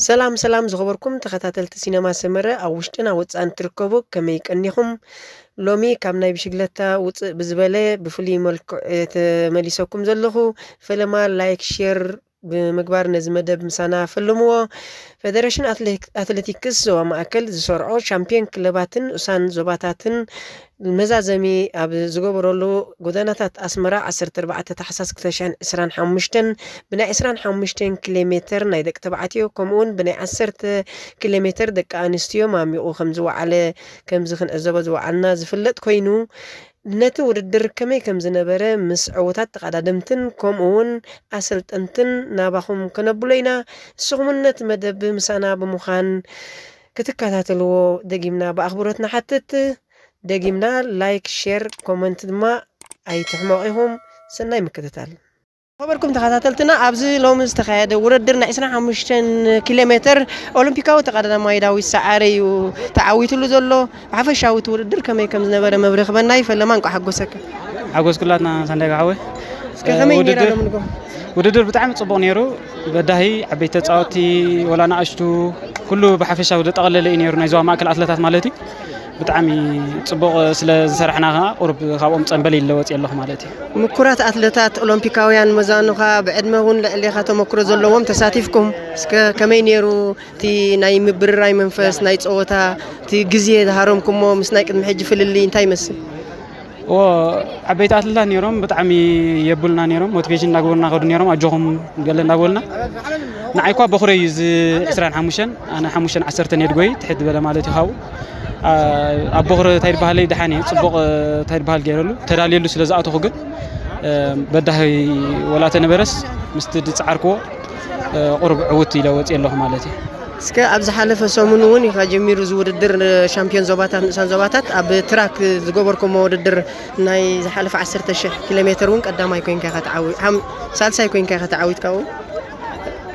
ሰላም ሰላም ዝኸበርኩም ተኸታተልቲ ሲነማ ሰመረ ኣብ ውሽጥን ኣብ ወጻእን ትርከቡ ከመይ ቀኒኹም? ሎሚ ካብ ናይ ብሽግለታ ውጽእ ብዝበለ ብፍሉይ መልክዕ ተመሊሰኩም ዘለኹ። ፈለማ ላይክ፣ ሼር ብምግባር ነዚ መደብ ምሳና ፈልምዎ። ፌደሬሽን ኣትሌቲክስ ዞባ ማእከል ዝሰርዖ ሻምፒዮን ክለባትን ንኡሳን ዞባታትን መዛዘሚ ኣብ ዝገበረሉ ጎደናታት ኣስመራ ዓሰርተ ኣርባዕተ ታሕሳስ ክልተ ሽሕን ዕስራን ሓሙሽተን ብናይ ዕስራን ሓሙሽተን ኪሎ ሜተር ናይ ደቂ ተባዕትዮ ከምኡውን ብናይ ዓሰርተ ኪሎ ሜተር ደቂ ኣንስትዮ ማሚቑ ከም ዝወዓለ ከምዚ ክንዕዘቦ ዝወዓልና ዝፍለጥ ኮይኑ ነቲ ውድድር ከመይ ከም ዝነበረ ምስ ዕዉታት ተቐዳደምትን ከምኡ እውን ኣሰልጠንትን ናባኹም ከነብሎ ኢና። ንስኹም እውን ነቲ መደብ ምሳና ብምዃን ክትከታተልዎ ደጊምና ብኣኽብሮት ንሓትት። ደጊምና ላይክ፣ ሼር፣ ኮመንት ድማ ኣይትሕመቑ ኢኹም። ሰናይ ምክትታል። ኸበርኩም ተኸታተልትና ኣብዚ ሎሚ ዝተኻየደ ውድድር ናይ ዕስራን ሓሙሽተን ኪሎ ሜትር ኦሎምፒካዊ ተቐዳዳማይ ዳዊት ሰዓረ እዩ ተዓዊትሉ ዘሎ። ብሓፈሻዊ እቲ ውድድር ከመይ ከም ዝነበረ መብርሂ ክበና እዩ። ፈለማ እንቋዕ ሓጎሰካ። ሓጎስ ኩላትና ሳንዳይ ሓወይ። እስከ ከመይ ነይራ ውድድር ሎሚ ንጎ? ውድድር ብጣዕሚ ጽቡቕ ነይሩ። በዳሂ ዓበይቲ ተጻወትቲ ወላ ንኣሽቱ ኩሉ ብሓፈሻዊ ዘጠቐለለ እዩ ነይሩ ናይ ዞባ ማእከል ኣትለታት ማለት እዩ። ብጣዕሚ ጽቡቕ ስለ ዝሰራሕና ከኣ ቁሩብ ካብኦም ጸንበል ኢለ ወጽየ ኣለኹ ማለት እዩ። ምኩራት ኣትለታት ኦሎምፒካውያን መዛኑኻ ብዕድመ እውን ልዕሌኻ ተመክሮ ዘለዎም ተሳቲፍኩም። እስከ ከመይ ነይሩ እቲ ናይ ምብርራይ መንፈስ፣ ናይ ጸወታ፣ እቲ ግዜ ዝሃረምኩሞ ምስ ናይ ቅድሚ ሕጂ ፍልልይ እንታይ ይመስል? ኦ ዓበይቲ ኣትለታት ነይሮም፣ ብጣዕሚ የቡልና ነይሮም፣ ሞቲቬሽን እንዳገበሩና ከዱ ነይሮም፣ ኣጆኹም ገለ እንዳበሉና። ንዓይ እኳ በኹረይ እዩ እዚ ዕስራን ሓሙሽተን፣ ኣነ ሓሙሽተን ዓሰርተን እየ ድጎይ፣ ትሕት ዝበለ ማለት እዩ ካብኡ። ኣ፣ ኣብ በኹሪ እንታይ ድበሃለይ ደሓን እየ፣ ጽቡቕ፣ እ፣ እንታይ ድበሃል ገይረሉ፣ ተዳልየሉ ስለ ዝኣተኹ ግን፣ እ፣ በዳሂ ወላ ተነበረስ ምስቲ ዝጸዓርክዎ፣ እ፣ ቁሩብ ዕውት ኢለ ወጽየ ኣለኹ ማለት እዩ። እስከ ኣብ ዝሓለፈ ሰሙን እውን ኢኻ ጀሚሩ እዚ ውድድር ሻምፒዮን ዞባታት፣ ንኡሳን ዞባታት ኣብ ትራክ ዝገበርኩሞ ውድድር ናይ ዝሓለፈ ዓሰርተ ሽሕ ኪሎ ሜትር እውን ቀዳማይ ኮይንካ ኢኻ ተዓዊ-፣ ሓም-፣ ሳልሳይ ኮይንካ ኢኻ ተዓዊትካ እውን።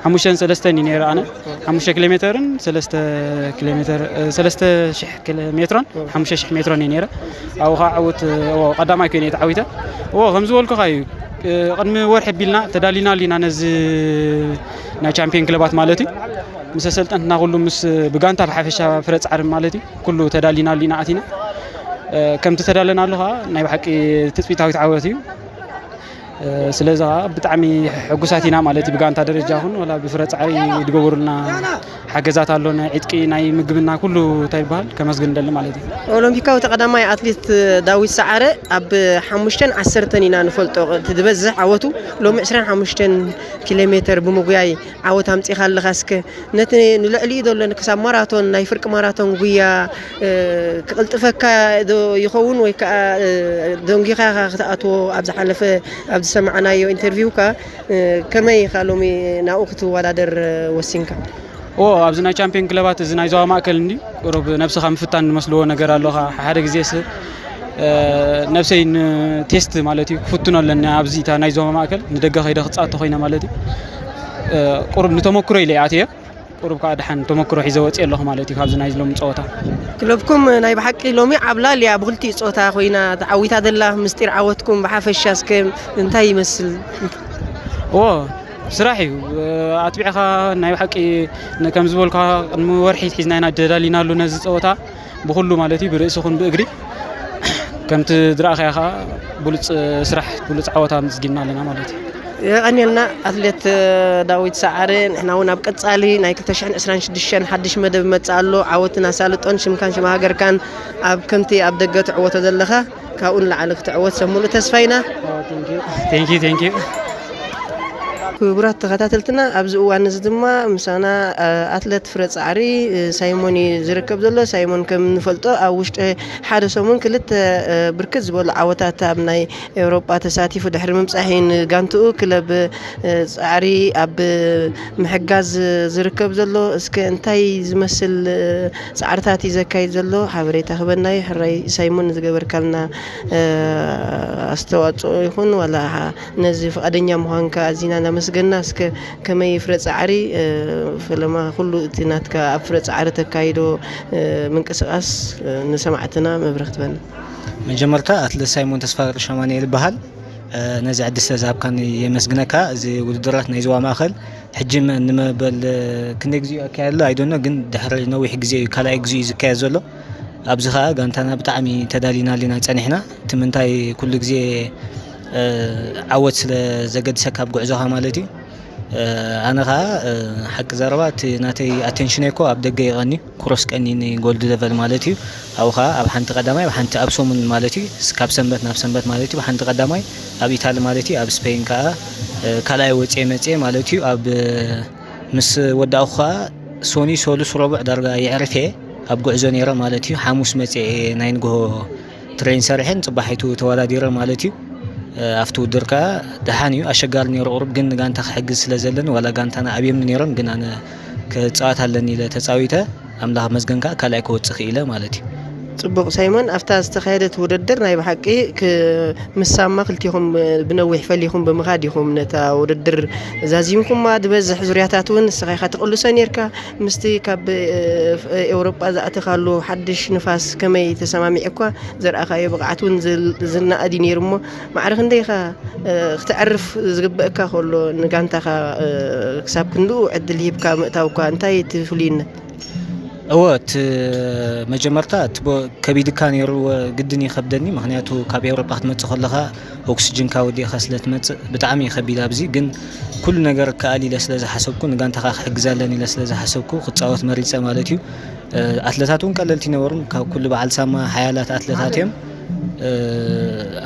ሓሙሽተን ሰለስተን እዩ ነይሩ ኣነ። ሓሙሽተ ኪሎ ሜተርን ሰለስተ ኪሎ ሜተር፣ እ፣ ሰለስተ ሽሕ ኪሎ ሜትሮን ሓሙሽተ ሽሕ ሜትሮን እዩ ነይረ። ኣብኡ ኸዓ ዕውት፣ እ፣ ቀዳማይ ኮይነ እየ ተዓዊተ። እዎ፣ ከም ዝበልኩኻ እዩ። እ፣ ቅድሚ ወርሒ ኣቢልና ተዳሊና ኣሊና ነዚ ናይ ቻምፒዮን ክለባት ማለት እዩ። ምስ ኣሰልጠንትና ኩሉ ምስ ብጋንታ ብሓፈሻ ፍረ ጻዕሪ ማለት እዩ። ኩሉ ተዳሊና ኣሊና ኣቲና። እ፣ ከምቲ ተዳለናሉ ኸዓ ናይ ብሓቂ ትጽቢታዊት ዓወት እዩ። እ፣ ስለዚ ኸዓ ብጣዕሚ ሕጉሳት ኢና ማለት እዩ። ብጋንታ ደረጃ ይኹን ወላ ብፍረ ጻዕሪ ዝገበሩልና ሓገዛት ኣሎ። ናይ ዕጥቂ፣ ናይ ምግብና ኩሉ እንታይ ይበሃል ከመስግን ደሊ ማለት እዩ። ኦሎምፒካዊ ተቐዳማይ ኣትሌት ዳዊት ሰዓረ ኣብ ሓሙሽተን ዓሰርተን ኢና ንፈልጦ። እቲ ዝበዝሕ ዓወቱ ሎሚ ዕስራን ሓሙሽተን ኪሎ ሜተር ብምጉያይ ዓወት ኣምጺኻ ኣለኻ። እስከ ነቲ ንልዕሊኡ ዘሎ ክሳብ ማራቶን፣ ናይ ፍርቂ ማራቶን ጉያ፣ እ፣ ክቕልጥፈካ ዶ ይኸውን ወይ ከኣ፣ እ፣ ደንጊኻ ኢኻ ክትኣትዎ ኣብ ዝሓለፈ ኣብ ዝሰማዕናዮ ኢንተርቪውካ፣ እ፣ ከመይ ኢኻ ሎሚ ናብኡ ክትወዳደር ወሲንካ? ኦ፣ ኣብዚ ናይ ቻምፒዮን ክለባት እዚ ናይ ዞባ ማእከል እንዲ ቁሩብ ነብስኻ ምፍታን ዝመስልዎ ነገር ኣለኻ። ሓደ ግዜስ፣ እ፣ ነብሰይ ንቴስት ማለት እዩ ክፍትኖ ኣለኒ ኣብዚ እታ ናይ ዞባ ማእከል ንደገ ከይደ ክጻወት ኮይነ ማለት እዩ። እ፣ ቁሩብ ንተመክሮ ኢለ እየ ኣትየ። ቁሩብ ከኣ ደሓን ተመክሮ ሒዘ ወጽየ ኣለኹ ማለት እዩ ካብዚ ናይ ሎሚ ጸወታ። ክለብኩም ናይ ብሓቂ ሎሚ ዓብላል እያ ብኽልቲኡ ጸወታ ኮይና ተዓዊታ ዘላ። ምስጢር ዓወትኩም ብሓፈሻ እስከ እንታይ ይመስል? ኦ፣ ስራሕ እዩ። ኣትቢዕኻ ናይ ብሓቂ ን-፣ ከም ዝበልካ ቅድሚ ወርሒ ሒዝና ኢና ተዳሊናሉ ነዚ ጸወታ ብኹሉ ማለት እዩ፣ ብርእሲ ይኹን ብእግሪ። ከምቲ ዝረኣኻዮ ኸዓ ብሉጽ ስራሕ፣ ብሉጽ ዓወት ኣመዝጊብና ኣለና ማለት እዩ። የቐንየልና ኣትሌት ዳዊት ሰዓረ። ንሕና እውን ኣብ ቀጻሊ ናይ ክልተ ሽሕን ዕስራን ሽዱሽተን ሓድሽ መደብ ይመጽእ ኣሎ። ዓወትን ኣሳልጦን ሽምካን ሽም ሃገርካን ኣብ ከምቲ ኣብ ደገ ትዕወቶ ዘለኻ ካብኡ ንላዕሊ ክትዕወት ሰብ ሙሉእ ተስፋ ኢና። ቴንኪ ቴንኪ። ክቡራት ተኸታተልትና፣ ኣብዚ እዋን እዚ ድማ ምሳና፣ እ፣ ኣትለት ፍረ ጻዕሪ፣ እ፣ ሳይሞን እዩ ዝርከብ ዘሎ። ሳይሞን ከም እንፈልጦ ኣብ ውሽጢ ሓደ ሰሙን ክልተ፣ እ፣ ብርክት ዝበሉ ዓወታት ኣብ ናይ ኤውሮጳ ተሳቲፉ ድሕሪ ምብጻሕ እዩ ንጋንትኡ ክለብ፣ እ፣ ጻዕሪ ኣብ ምሕጋዝ ዝርከብ ዘሎ። እስከ እንታይ ዝመስል፣ እ፣ ጻዕርታት እዩ ዘካይድ ዘሎ? ሓበሬታ ክበና እዩ። ሕራይ ሳይሞን ዝገበርካልና፣ እ፣ ኣስተዋጽኦ ይኹን ዋላ ነዚ ፍቓደኛ ምዃንካ ኣዚና እናመስገና፣ እስከ ከመይ ፍረ ጻዕሪ፣ እ፣ ፈለማ ኩሉ እቲ ናትካ ኣብ ፍረ ጻዕሪ ተካይዶ፣ እ፣ ምንቅስቓስ፣ እ፣ ንሰማዕትና መብርህ ክትበና። መጀመርታ ኣትለት ሳይሞን ተስፋ ገብረሻማንኤል ይበሃል። እ፣ ነዚ ዕድል ስለ ዝሃብካኒ የመስግነካ። እዚ ውድድራት ናይ ዞባ ማእከል ሕጂ መ-፣ ንመበል ክንደይ ግዜ ኣካየድሉ ኣይዶኖ፣ ግን ድሕሪ ነዊሕ ግዜ እዩ፣ ካልኣይ ግዜ እዩ ዝካየድ ዘሎ። ኣብዚ ኸኣ ጋንታና ብጣዕሚ ተዳሊና ኣለና ጸኒሕና። እቲ ምንታይ ኩሉ ግዜ፣ እ፣ ዓወት ስለ ዘገድሰካ ኣብ ጉዕዞኻ ማለት እዩ። እ፣ ኣነ ኸኣ፣ እ፣ ሓቂ ዘረባ እቲ ናተይ ኣቴንሽነይ እኮ ኣብ ደገ ይቐኒ፣ ክሮስ ቀኒኒ ጎልድ ለቨል ማለት እዩ። ኣብኡ ኸኣ ኣብ ሓንቲ ቀዳማይ፣ ኣብ ሓንቲ ኣብ ሰሙን ማለት እዩ፣ ስ-፣ ካብ ሰንበት ናብ ሰንበት ማለት እዩ፣ ሓንቲ ቀዳማይ ኣብ ኢታሊ ማለት እዩ፣ ኣብ ስፔን ከኣ፣ እ፣ ካልኣይ ወጽኤ መጽኤ ማለት እዩ። ኣብ፣ እ፣ ምስ ወዳእኹ ኸኣ ሶኒ፣ ሰሉስ፣ ረቡዕ ዳርጋ የዕርፍ እየ ኣብ ጉዕዞ ነይረ ማለት እዩ። ሓሙስ መጽኤ ናይ ንግሆ ትሬን ሰሪሐን ጽባሒቱ ተወዳዲረ ማለት እዩ። እ፣ ኣብቲ ውድድር ከኣ ደሓን እዩ፣ ኣሸጋሪ ነይሩ ቁሩብ፣ ግን ንጋንታ ክሕግዝ ስለ ዘለኒ፣ ዋላ ጋንታና ኣብዮምኒ ነይሮም፣ ግን ኣነ ክጻወት ኣለኒ ኢለ ተጻዊተ፣ ኣምላኽ መስገን ከኣ ካልኣይ ክወጽእ ክኢለ ማለት እዩ። ጽቡቕ ሳይሞን፣ ኣብታ ዝተኻየደት ውድድር ናይ ብሓቂ ክ-፣ ምስ ሳማ ክልቲኹም ብነዊሕ ፈሊኹም ብምኻድ ኢኹም ነታ ውድድር ዛዚምኩማ። ዝበዝሕ ዙርያታት እውን ንስኻ ኢኻ ትቕልሶ ነይርካ። ምስቲ ካብ፣ እ፣ ኤውሮጳ ዝኣተኻሉ ሓድሽ ንፋስ ከመይ ተሰማሚዑካ? ዘርኣኻዮ ብቕዓት እውን ዝል-፣ ዝነኣድ እዩ ነይሩ እሞ፣ ማዕረ ክንደይ ኢኻ፣ እ፣ ክተዕርፍ ዝግበአካ ከሎ ንጋንታኻ፣ እ፣ ክሳብ ክንድኡ ዕድል ሂብካ ምእታውካ እንታይ እቲ ፍሉይነት? እወ፣ እቲ መጀመርታ እቲ ቦ-፣ ከቢድካ ነይሩ፣ እወ፣ ግድን ይኸብደኒ። ምኽንያቱ ካብ ኤውሮጳ ክትመጽእ ከለኻ ኦክስጅንካ ወዲእኻ ስለ ትመጽእ ብጣዕሚ እዩ ከቢድ። ኣብዚ ግን ኩሉ ነገር ከኣል ኢለ ስለ ዝሓሰብኩ፣ ንጋንታኻ ክሕግዝ ኣለኒ ኢለ ስለ ዝሓሰብኩ ክጻወት መሪጸ ማለት እዩ። እ፣ ኣትለታት እውን ቀለልቲ ነበሩ። ካብ ኩሉ በዓል ሳማ ሓያላት ኣትለታት እዮም። እ፣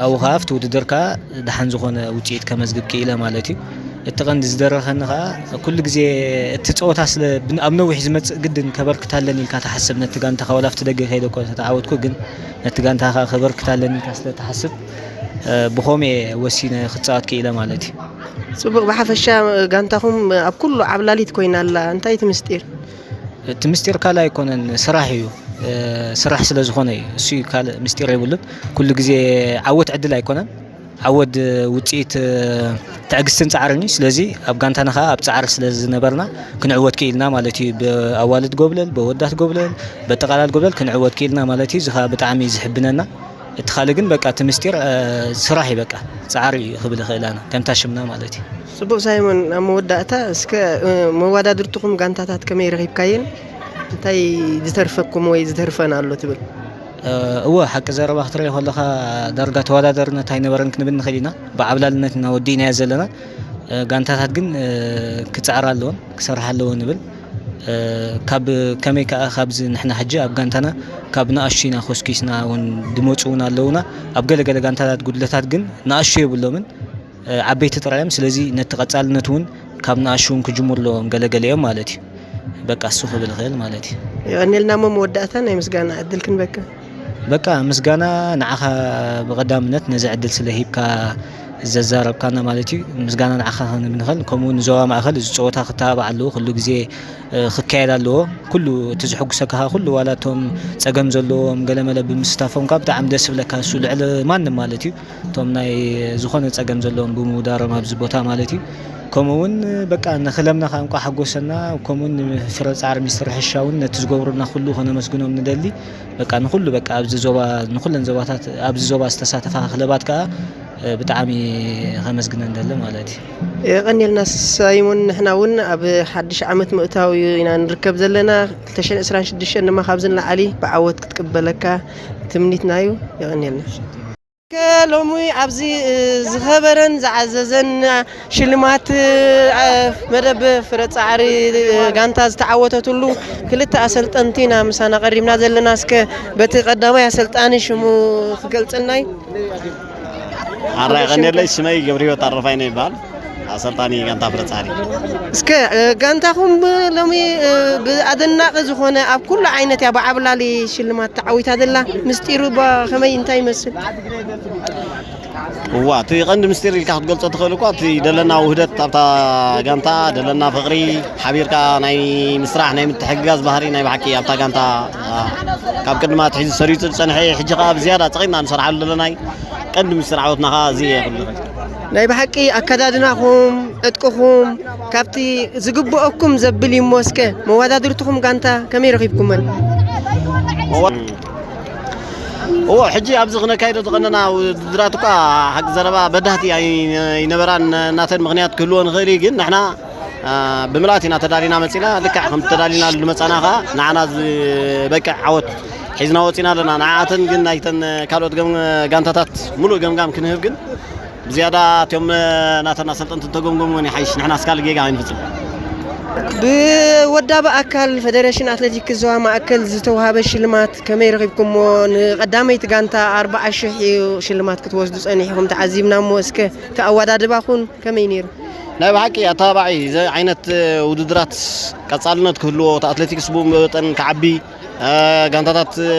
ኣብኡ ኸኣ ኣብቲ ውድድር ከኣ ደሓን ዝኾነ ውጽኢት ከመዝግብ ክኢለ ማለት እዩ። እቲ ቀንዲ ዝደረኸኒ ኸኣ ኩሉ ግዜ እቲ ጸወታ ስለ ብን-፣ ኣብ ነዊሕ ዝመጽእ ግድን ከበርክት ኣለኒ ኢልካ ትሓስብ ነቲ ጋንታኻ፣ ዋላ ኣብቲ ደገ ከይደ እኳ ተተዓወትኩ፣ ግን ነቲ ጋንታኻ ከበርክት ኣለኒ ኢልካ ስለ ትሓስብ፣ እ፣ ብኸምኡ እየ ወሲነ ክጻወት ክኢለ ማለት እዩ። ጽቡቕ፣ ብሓፈሻ ጋንታኹም ኣብ ኩሉ ዓብላሊት ኮይና ኣላ። እንታይ እቲ ምስጢር? እቲ ምስጢር ካልእ ኣይኮነን፣ ስራሕ እዩ። እ፣ ስራሕ ስለ ዝኾነ እዩ። እሱ እዩ፣ ካልእ ምስጢር የብሉን። ኩሉ ግዜ ዓወት ዕድል ኣይኮነን። ዓወት ውጽኢት፣ እ፣ ትዕግስትን ጻዕርን እዩ። ስለዚ ኣብ ጋንታና ኸኣ ኣብ ጻዕሪ ስለ ዝነበርና ክንዕወት ክኢልና ማለት እዩ። ብኣዋልድ ጎብለል፣ ብወዳት ጎብለል፣ በጠቓላል ጎብለል ክንዕወት ክኢልና ማለት እዩ። እዚ ኸኣ ብጣዕሚ እዩ ዝሕብነና። እቲ ካልእ ግን በቃ እቲ ምስጢር፣ እ፣ ስራሕ እዩ በቃ። ጻዕሪ እዩ ክብል እኽእል ኣነ፣ ከምታ ሽምና ማለት እዩ። ጽቡቕ ሳይሞን፣ ኣብ መወዳእታ እስከ፣ እ፣ መወዳድርትኹም ጋንታታት ከመይ ረኺብካየን? እንታይ ዝተርፈኩም ወይ ዝተርፈን ኣሎ ትብል? እ፣ እወ፣ ሓቂ ዘረባ ክትርኢ ከለኻ ዳርጋ ተወዳዳርነት ኣይነበረን ክንብል ንኽእል ኢና። ብዓብላልነት ኢና ወዲእናዮ ዘለና። እ፣ ጋንታታት ግን፣ እ፣ ክጽዕራ ኣለወን፣ ክሰርሓ ኣለወን ንብል። እ፣ ካብ ከመይ ከኣ ካብዚ ንሕና ሕጂ ኣብ ጋንታና ካብ ንኣሽቱ ኢና ኮስኪስና እውን ድመጹ እውን ኣለውና። ኣብ ገለ ገለ ጋንታታት ጉድለታት ግን ንኣሽቱ የብሎምን፣ እ፣ ዓበይቲ ጥራይ እዮም። ስለዚ ነቲ ቀጻልነት እውን ካብ ንኣሽቱ እውን ክጅምሩ ኣለዎም ገለ ገለ እዮም ማለት እዩ። በቃ እሱ ክብል እኽእል ማለት እዩ። የቐንየልና እሞ መወዳእታ ናይ ምስጋና ዕድል ክንበካ። በቃ ምስጋና ንዓኻ ብቐዳምነት ነዚ ዕድል ስለ ሂብካ ዘዛረብካና ማለት እዩ። ምስጋና ንዓኻ ክንብል ንኽእል። ከምኡ እውን ንዞባ ማእከል እዚ ጸወታ ክተባባዕ ኣለዎ፣ ኩሉ ግዜ፣ እ፣ ክካየድ ኣለዎ። ኩሉ እቲ ዝሕጉሰካ ኸኣ ኩሉ ዋላ እቶም ጸገም ዘለዎም ገለመለ ብምስታፎም ከኣ ብጣዕሚ ደስ ዝብለካ እሱ ልዕሊ ማንም ማለት እዩ። እቶም ናይ ዝኾነ ጸገም ዘለዎም ብምውዳሮም ኣብዚ ቦታ ማለት እዩ። ከምኡ እውን በቃ ንኽለምና ከኣ እንቋዕ ሓጎሰና። ከምኡ እውን ንፍረ ጻዕሪ ሚኒስትሪ ሕርሻ እውን ነቲ ዝገብሩልና ኩሉ ከነመስግኖም ንደሊ። በቃ ንኹሉ በቃ ኣብዚ ዞባ ንኹለን ዞባታት ኣብዚ ዞባ ዝተሳተፋ ክለባት ከኣ፣ እ፣ ብጣዕሚ ከመስግነን ደሊ ማለት እዩ። የቐንየልና ሳይሞን፣ ንሕና እውን ኣብ ሓድሽ ዓመት ምእታው ኢና ንርከብ ዘለና። ክልተ ሽሕን ዕስራን ሽዱሽተን ድማ ካብዚ ንላዕሊ ብዓወት ክትቅበለካ ትምኒትና እዩ። የቐንየልና። ከ ሎሚ ኣብዚ፣ እ፣ ዝኸበረን ዝዓዘዘን ሽልማት፣ እ፣ መደብ ፍረ ጻዕሪ፣ እ፣ ጋንታ ዝተዓወተትሉ ክልተ ኣሰልጠንቲ ኢና ምሳና ቀሪብና ዘለና። እስከ በቲ ቀዳማይ ኣሰልጣኒ ሽሙ ክገልጸልና እዩ። ኣራይ ቀንየለይ፣ ሽመይ ገብረ ህይወት ኣረፋይነ ይበሃል። ኣሰልጣኒ ጋንታ ፍረ ጻዕሪ። እስከ፣ እ፣ ጋንታኹም ብ-፣ ሎሚ፣ እ፣ ብኣደናቂ ዝኾነ ኣብ ኩሉ ዓይነት እያ ብዓብላሊ ሽልማት ተዓዊታ ዘላ። ምስጢሩ ባ ከመይ እንታይ ይመስል? እዋ፣ እቲ ቀንዲ ምስጢር ኢልካ ክትገልጾ ትኽእል እኳ፣ እቲ ደለና ውህደት ኣብታ ጋንታ፣ ደለና ፍቕሪ፣ ሓቢርካ ናይ ምስራሕ፣ ናይ ምትሕግጋዝ ባህሪ ናይ ብሓቂ ኣብታ ጋንታ፣ ኣ፣ ካብ ቅድሚ ኣትሒዙ ሰሪጹ ዝጸንሐ፣ ሕጂ ከኣ ብዝያዳ ጸቒምና ንሰርሓሉ ዘለና እዩ። ቀንዲ ምስጢር ዓወትና ከኣ እዚ እየ ክብል። ናይ ብሓቂ ኣከዳድናኹም፣ ዕጥቅኹም ካብቲ ዝግብኦኩም ዘብል እዩ እሞ፣ እስከ መወዳድርትኹም ጋንታ ከመይ ረኺብኩመን? እዋ፣ እዎ፣ ሕጂ ኣብዚ ክነካይዶ ዝቐነና ውድድራት እኳ ሓቂ ዘረባ በዳህቲ ኣይ-፣ ኣይነበራን። እናተን ምኽንያት ክህልዎ ንኽእል እዩ፣ ግን ንሕና ብምልኣት ኢና ተዳሊና መጺና። ልክዕ ከም ተዳሊናሉ መጻና ከኣ ንዓና ዝበቅዕ ዓወት ሒዝና ወጺና ኣለና። ንዓኣተን ግን ናይተን ካልኦት ገም-፣ ጋንታታት ሙሉእ ገምጋም ክንህብ ግን ብዝያዳ እቲኦም ናተና ሰልጠንቲ እንተገምገምዎን ይሓይሽ። ንሕና እስካል ጌጋ ኣይንፍጽም። ብወዳቢ ኣካል ፈደረሽን ኣትሌቲክስ ዞባ ማእከል ዝተዋሃበ ሽልማት ከመይ ረኺብኩሞ? ንቐዳመይቲ ጋንታ ኣርብዓ ሽሕ እዩ ሽልማት ክትወስዱ ጸኒሕኩም ተዓዚብና እሞ እስከ እቲ ኣወዳድባኹን ከመይ ነይሩ? ናይ ብሓቂ ኣተባባዒ እዚ ዓይነት ውድድራት ቀጻልነት ክህልዎ፣ እቲ ኣትሌቲክስ ብኡ መጠን ክዓቢ፣ እ፣ ጋንታታት፣ እ፣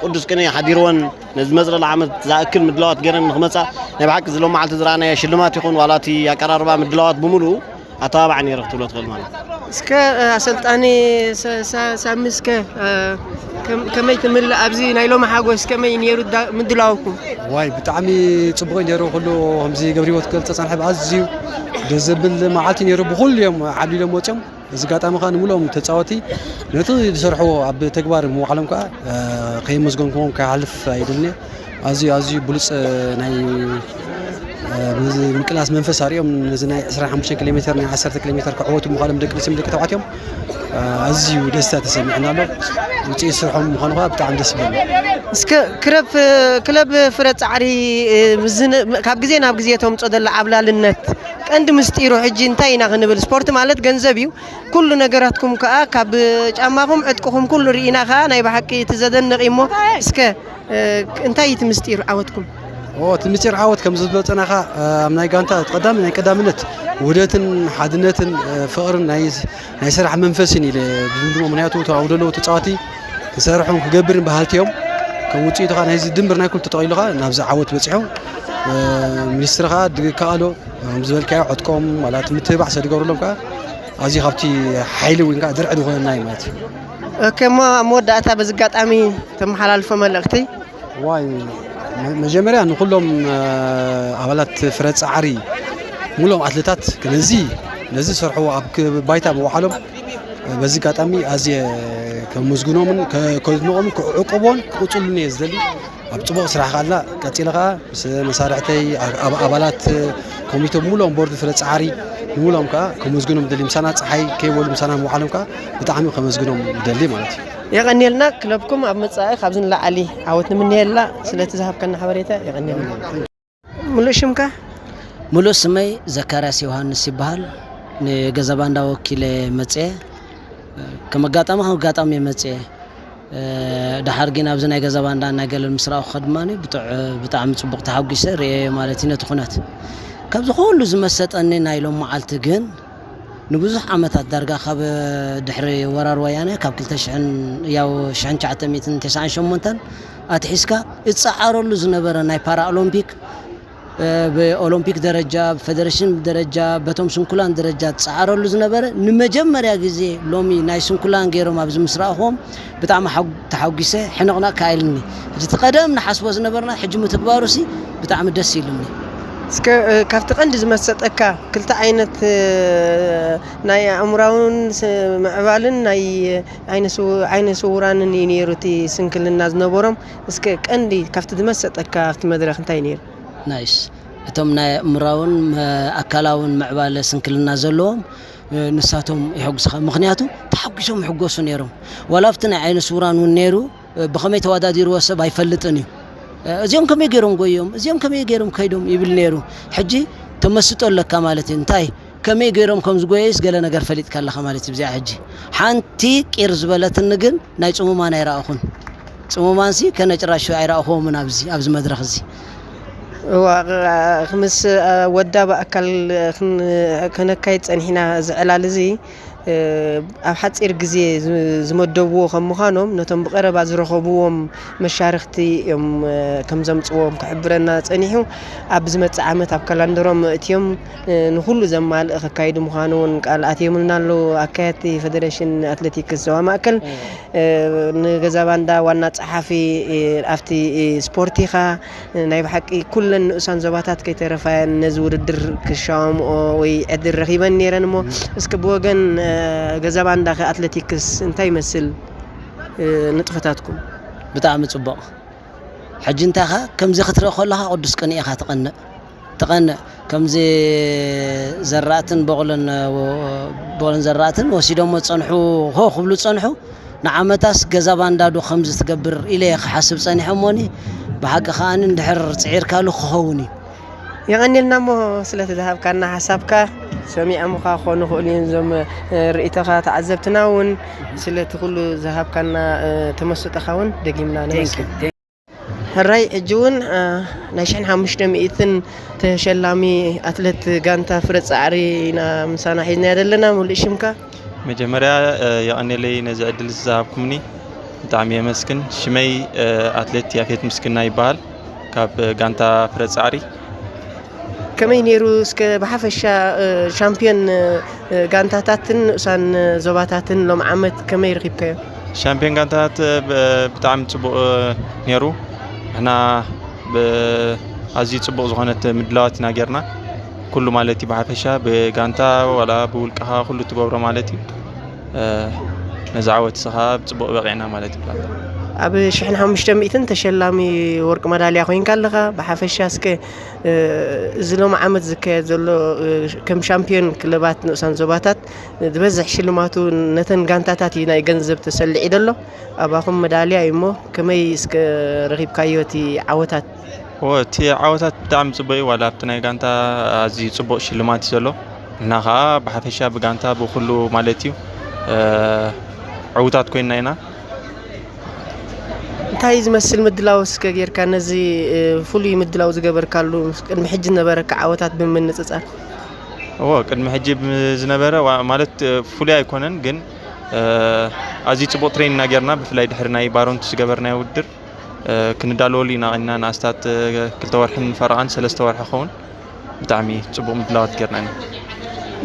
ቅዱስ ቅኔ ሓዲርወን ነዚ መጽለሊ ዓመት ዝኣክል ምድላዋት ገይረን ንኽመጻ ናይ ብሓቂ እዚ ሎም መዓልቲ ዝረኣናዮ ሽልማት ይኹን ዋላ እቲ ኣቀራርባ ምድላዋት ብምሉኡ ኣተባባዒ ነይረ ክትብሎ ትኽእል ማለት እዩ። እስከ፣ እ፣ ኣሰልጣኒ ሰ-፣ ሰ-፣ ሳሚ እስከ፣ እ፣ ከም-፣ ከመይ ትምልእ ኣብዚ ናይ ሎሚ ሓጎስ ከመይ ነይሩ ዳ-፣ ምድላውኩም? ዋይ ብጣዕሚ ጽቡቕ እዩ ነይሩ። ኩሉ ከምዚ ገብረ ህይወት ክገልጸ ጸንሐ ብኣዝዩ ደስ ዘብል መዓልቲ ነይሩ። ብኹሉ እዮም ዓብሊሎም ወጺኦም። በዚ ኣጋጣሚ ከኣ ንምሉኦም ተጻወቲ ነቲ ዝሰርሕዎ ኣብ ተግባር ምውዓሎም ከኣ፣ እ፣ ከየመስገንክዎም ክሓልፍ ኣይደልን እየ። ኣዝዩ፣ ኣዝዩ ብሉጽ፣ እ፣ ናይ፣ እ፣ ምዝ-፣ ምቅላስ መንፈስ ኣርእዮም ነዚ ናይ ዕስራን ሓሙሽተን ኪሎ ሜትር፣ ናይ ዓሰርተ ኪሎ ሜትር ክዕወቱ ምዃኖም ደቂ ኣንስትዮን ደቂ ተባዕትዮን፣ እ፣ ኣዝዩ ደስታ ተሰሚዑና ኣሎ። ውጽኢት ስርሖም ምዃኑ ከኣ ብጣዕሚ ደስ ይብለኒ። እስከ ክለብ፣ ክለብ ፍረ ጻዕሪ፣ እ፣ ምዝን-፣ ካብ ግዜ ናብ ግዜ ተምጾ ዘላ ዓብላልነት ቀንዲ ምስጢሩ ሕጂ እንታይ ኢና ክንብል? ስፖርት ማለት ገንዘብ እዩ። ኩሉ ነገራትኩም ከኣ ካብ ጫማኹም ዕጥቅኹም ኩሉ ርኢና ከኣ ናይ ብሓቂ እቲ ዘደንቕ እዩ እሞ እስከ፣ እ፣ እንታይ እዩ እቲ ምስጢር ዓወትኩም? ኦ፣ እቲ ምስጢር ዓወት ከም ዝበለጸና ከኣ፣ እ፣ ኣብ ናይ ጋንታ ቀዳሚ ናይ ቀዳምነት ውህደትን ሓድነትን፣ እ፣ ፍቕርን ናይ፣ ናይ ስራሕ መንፈስን ኢለ ዝድምድሞ። ምኽንያቱ እቶም ኣብኡ ዘለዉ ተጻወቲ ክሰርሑን ክገብርን በሃልቲ እዮም። ከም ውጽኢቱ ከኣ ናይዚ ድምር ናይ ኩሉ ተጠቒሉ ከኣ ናብዚ ዓወት በጺሑ። እ፣ ሚኒስትሪ ከኣ ድግ-፣ ከኣሎ ከም ዝበልካዮ ዕጥቆም ዋላ እቲ ምትብባዕ ሰ ድገሩሎም ከኣ ኣዝዩ ካብቲ ሓይሊ ወይ ከኣ ድርዒ ዝኾነና እዩ ማለት እዩ። ኦኬ፣ እሞ ኣብ መወዳእታ በዚ ኣጋጣሚ ተመሓላልፎ መልእኽቲ? ዋይ፣ መ-፣ መጀመርያ ንኹሎም፣ እ፣ ኣባላት ፍረ ጻዕሪ፣ ሙሉኦም ኣትሌታት ነዚ፣ ነዚ ዝሰርሕዎ ኣብ ክ-፣ ባይታ ምውዓሎም፣ እ፣ በዚ ኣጋጣሚ ኣዝየ ከመስግኖምን ከ-፣ ከድንቖምን ክዕቅቦን ክቕጽሉን እየ ዝደሊ። ኣብ ጽቡቕ ስራሕ ከኣልና ቀጺለ ከኣ ምስ መሳርሕተይ፣ ኣ-፣ ኣብ-፣ ኣባላት ኮሚተ፣ ሙሉኦም ቦርድ ፍረ ጻዕሪ፣ ንሙሉኦም ከኣ ከመስግኖም እደሊ። ምሳና ጸሓይ ከይበሉ ምሳና ምውዓሎም ከኣ ብጣዕሚ ከመስግኖም እደሊ ማለት እዩ። የቐንየልና። ክለብኩም ኣብ መጻኢ ካብዚ ንላዕሊ ዓወት ንምንየላ። ስለቲ ዝሃብከና ሓበሬታ የቐንየልና። ምሉእ ሽምካ? ምሉእ ስመይ ዘካርያስ ዮሃንስ ይበሃል። ንገዛ ባንዳ ወኪለ መጽየ። ከም ኣጋጣሚ፣ ከም ኣጋጣሚ እየ መጽየ። እ፣ ደሓር ግን ኣብዚ ናይ ገዛ ባንዳ ናይ ገለል ምስ ረኣኹ ድማ ብጥዕ-፣ ብጣዕሚ ጽቡቕ ተሓጒሰ ርእየዮ ማለት እዩ ነቲ ኩነት። ካብዚ ኩሉ ዝመሰጠኒ ናይ ሎም መዓልቲ ግን ንብዙሕ ዓመታት ዳርጋ ካብ ድሕሪ ወራር ወያነ ካብ ክልተ ሽሕን ያው ሽሕን ትሽዓተ ሚእትን ተስዓን ሸሞንተን ኣትሒዝካ እጸዓረሉ ዝነበረ ናይ ፓራኦሎምፒክ፣ እ፣ ብኦሎምፒክ ደረጃ፣ ብፌደሬሽን ደረጃ፣ በቶም ስንኩላን ደረጃ ዝጸዓረሉ ዝነበረ ንመጀመርያ ግዜ ሎሚ ናይ ስንኩላን ገይሮም ኣብዚ ምስ ረኣኹዎም ብጣዕሚ ሓጉ-፣ ተሓጒሰ ሕንቕንቕ ከኣ ኢሉኒ። ሕጂ እቲ ቀደም ንሓስቦ ዝነበርና ሕጂ ምትግባሩሲ ብጣዕሚ ደስ ኢሉኒ። እስከ፣ እ፣ ካብቲ ቀንዲ ዝመሰጠካ ክልተ ዓይነት፣ እ፣ ናይ ኣእምራውን ስ-፣ ምዕባልን ናይ ዓይነ ስው-፣ ዓይነ ስውራንን እዩ ነይሩ እቲ ስንክልና ዝነበሮም። እስከ ቀንዲ ካብቲ ዝመሰጠካ ኣብቲ መድረኽ እንታይ ነይሩ? ናይስ። እቶም ናይ ኣእምራውን መ-፣ ኣካላውን ምዕባለ ስንክልና ዘለዎም፣ እ፣ ንሳቶም የሐጉስኻ። ምኽንያቱ ተሓጒሶም ይሕጎሱ ነይሮም። ዋላ ኣብቲ ናይ ዓይነ ስውራን እውን ነይሩ፣ እ፣ ብኸመይ ተወዳዲርዎ ሰብ ኣይፈልጥን እዩ። እ፣ እዚኦም ከመይ ገይሮም ጎዮም፣ እዚኦም ከመይ ገይሮም ከይዶም ይብል ነይሩ። ሕጂ ተመስጦ ኣለካ ማለት እዩ። እንታይ ከመይ ገይሮም ከም ዝጎየዩስ ገለ ነገር ፈሊጥካ ኣለኻ ማለት እዩ። ብዚኣ ሕጂ ሓንቲ ቂር ዝበለትኒ ግን ናይ ጽሙማን ኣይረኣኹን። ጽሙማንሲ ከነ ጭራሽ ኣይረኣኹዎምን ኣብዚ፣ ኣብዚ መድረኽ እዚ። እዋ፣ ምስ ወዳ ብኣካል ክን-፣ ከነካይድ ጸኒሕና እዚ ዕላል እዚ፣ እ፣ ኣብ ሓጺር ግዜ ዝ-፣ ዝመደብዎ ከም ምዃኖም፣ ነቶም ብቐረባ ዝረኸብዎም መሻርኽቲ እዮም፣ እ፣ ከም ዘምጽዎም ክሕብረና ጸኒሑ። ኣብ ዝመጽእ ዓመት ኣብ ካላንደሮም ኣእትዮም፣ እ፣ ንኹሉ ዘማልእ ከካይዱ ምዃኑ እውን ቃል ኣትዮምልና ኣለዉ ኣካየድቲ ፈደሬሽን ኣትሌቲክስ ዞባ ማእከል። እ፣ ንገዛ ባንዳ ዋና ጸሓፊ፣ እ፣ ኣብቲ፣ እ፣ ስፖርት ኢኻ። ናይ ብሓቂ ኩለን ንኡሳን ዞባታት ከይተረፋ እየን ነዚ ውድድር ክሻወምኦ ወይ ዕድል ረኺበን ነይረን እሞ፣ እስኪ ብወገን፣ እ፣ ገዛ ባንዳኸ ኣትሌቲክስ እንታይ ይመስል፣ እ፣ ንጥፈታትኩም? ብጣዕሚ ጽቡቕ። ሕጂ እንታኻ ከምዚ ክትርኢ ከለኻ ቅዱስ ቅንኢ ኢኻ ትቐንእ። ትቐንእ። ከምዚ ዘራእትን በቕሎን፣ በቕሎን ዘራእትን ወሲዶሞ ዝጸንሑ፣ ሆ ክብሉ ዝጸንሑ፣ ንዓመታስ ገዛ ባንዳ ዶ ከምዚ ትገብር ኢለ እየ ክሓስብ ጸኒሐ እሞኒ፣ ብሓቂ ከኣ እንድሕር ጽዒርካሉ ክኸውን እዩ። የቐንየልና እሞ ስለቲ ዝሃብካና ሓሳብካ። ሰሚዖምኻ ክኾኑ ይኽእሉ እዮም እዞም፣ እ፣ ርእይቶኻ ተዓዘብትና እውን ስለቲ ኩሉ ዝሃብካና፣ እ፣ ተመስጦኻ እውን ደጊምና ነመስግን። ሕራይ፣ ሕጂ እውን፣ እ፣ ናይ ሽሕን ሓሙሽተ ሚእትን ተሸላሚ ኣትለት ጋንታ ፍረ ጻዕሪ ኢና ምሳና ሒዝናያ ዘለና። ሙሉእ ሽምካ? መጀመርያ፣ እ፣ የቐንየለይ ነዚ ዕድል ዝሃብኩምኒ ብጣዕሚ የመስግን። ሽመይ፣ እ፣ ኣትሌት ያፌት ምስግና ይበሃል፣ ካብ ጋንታ ፍረ ጻዕሪ። ከመይ ነይሩ እስከ ብሓፈሻ፣ እ፣ ሻምፒዮን፣ እ፣ ጋንታታትን ንኡሳን ዞባታትን ሎም ዓመት ከመይ ረኺብካዮ? ሻምፒዮን ጋንታታት፣ እ፣ ብ-፣ ብጣዕሚ ጽቡቕ፣ እ፣ ነይሩ። ንሕና ብ-፣ ኣዝዩ ጽቡቕ ዝኾነት ምድላዋት ኢና ጌርና። ኩሉ ማለት እዩ ብሓፈሻ ብጋንታ ዋላ ብውልቅኻ ኩሉ ትገብሮ ማለት እዩ። እ፣ ነዚ ዓወት እዚ ኸኣ ብጽቡቕ በቒዕና ማለት እዩ። ኣብ ሽሕን ሓሙሽተ ሚእትን ተሸላሚ ወርቂ መዳልያ ኮይንካ ኣለኻ። ብሓፈሻ እስከ፣ እ፣ እዚ ሎሚ ዓመት ዝካየድ ዘሎ፣ እ፣ ከም ሻምፒዮን ክለባት ንኡሳን ዞባታት ዝበዝሕ ሽልማቱ ነተን ጋንታታት እዩ ናይ ገንዘብ ተሰሊዑ ዘሎ። ኣባኹም መዳልያ እዩ እሞ ከመይ እስከ ረኺብካዮ እቲ ዓወታት? ኦ፣ እቲ ዓወታት ብጣዕሚ ጽቡቕ እዩ። ዋላ ኣብቲ ናይ ጋንታ ኣዝዩ ጽቡቕ ሽልማት እዩ ዘሎ። ንሕና ኸኣ ብሓፈሻ ብጋንታ ብኹሉ ማለት እዩ፣ እ፣ ዕዉታት ኮይንና ኢና። እንታይ ዝመስል ምድላው እስከ ጌርካ ነዚ፣ እ፣ ፍሉይ ምድላው ዝገበርካሉ ምስ ቅድሚ ሕጂ ዝነበረካ ዓወታት ብምንጽጻር? እዎ፣ ቅድሚ ሕጂ ብ-፣ ዝነበረ ዋ-፣ ማለት፣ እ፣ ፍሉይ ኣይኮነን፣ ግን፣ እ፣ ኣዝዩ ጽቡቕ ትሬን ኢና ጌርና፣ ብፍላይ ድሕሪ ናይ ባሮንቱ ዝገበርናዮ ውድድር፣ እ፣ ክንዳለወሉ ኢና፣ ኢና ንኣስታት፣ እ፣ ክልተ ወርሕን ፈረቓን ሰለስተ ወርሒ ክኸውን። ብጣዕሚ ጽቡቕ ምድላዋት ጌርና ኢና።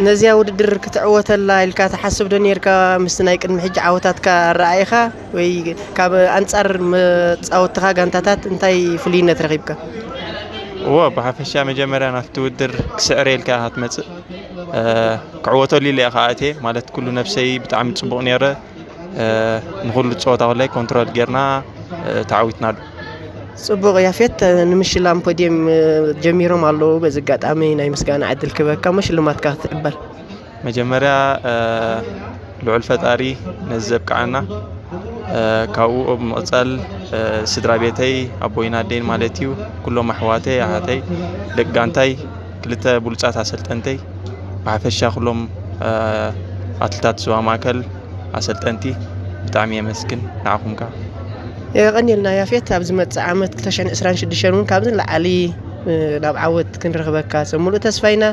ነዚኣ ውድድር ክትዕወተላ ኢልካ ትሓስብ ዶ ኔርካ? ምስቲ ናይ ቅድሚ ሕጂ ዓወታትካ ኣረኣኢኻ ወይ ካብ ኣንጻር መጻወትኻ ጋንታታት እንታይ ፍሉይነት ረኺብካ? እወ፣ ብሓፈሻ መጀመርያ ናብቲ ውድድር ክስዕር ኢልካ ኢኻ ትመጽእ። እ፣ ክዕወተሉ ኢለ ኢኻ ኣትየ፣ ማለት ኩሉ ነብሰይ ብጣዕሚ ጽቡቕ ኔረ። እ፣ ንኹሉ ጸወታ ኩላይ ኮንትሮል ጌርና፣ እ፣ ተዓዊትናሉ። ጽቡቕ ያፌት፣ ንምሽላም ፖድየም፣ እ፣ ጀሚሮም ኣለዉ። በዚ ኣጋጣሚ ናይ ምስጋና ዕድል ክበካ እሞ ሽልማትካ ክትዕበል። መጀመርያ፣ እ፣ ልዑል ፈጣሪ ነዚ ዘብቅዓና፣ እ፣ ካብኡ ብምቕጻል፣ እ፣ ስድራ ቤተይ፣ ኣቦይን ኣደይን ማለት እዩ፣ ኩሎም ኣሕዋተይ፣ ኣሓተይ፣ ደቂ ጋንታይ፣ ክልተ ብሉጻት ኣሰልጠንተይ፣ ብሓፈሻ ኩሎም፣ እ፣ ኣትሌታት ዞባ ማእከል ኣሰልጠንቲ ብጣዕሚ የመስግን። ንዓኹም ከኣ። የቐንየልና ያፌት፣ ኣብ ዝመጽእ ዓመት ክልተ ሽሕን ዕስራን ሽዱሽተን እውን ካብዚ ንላዕሊ፣ እ፣ ናብ ዓወት ክንረኽበካ ሰብ ሙሉእ ተስፋ ኢና።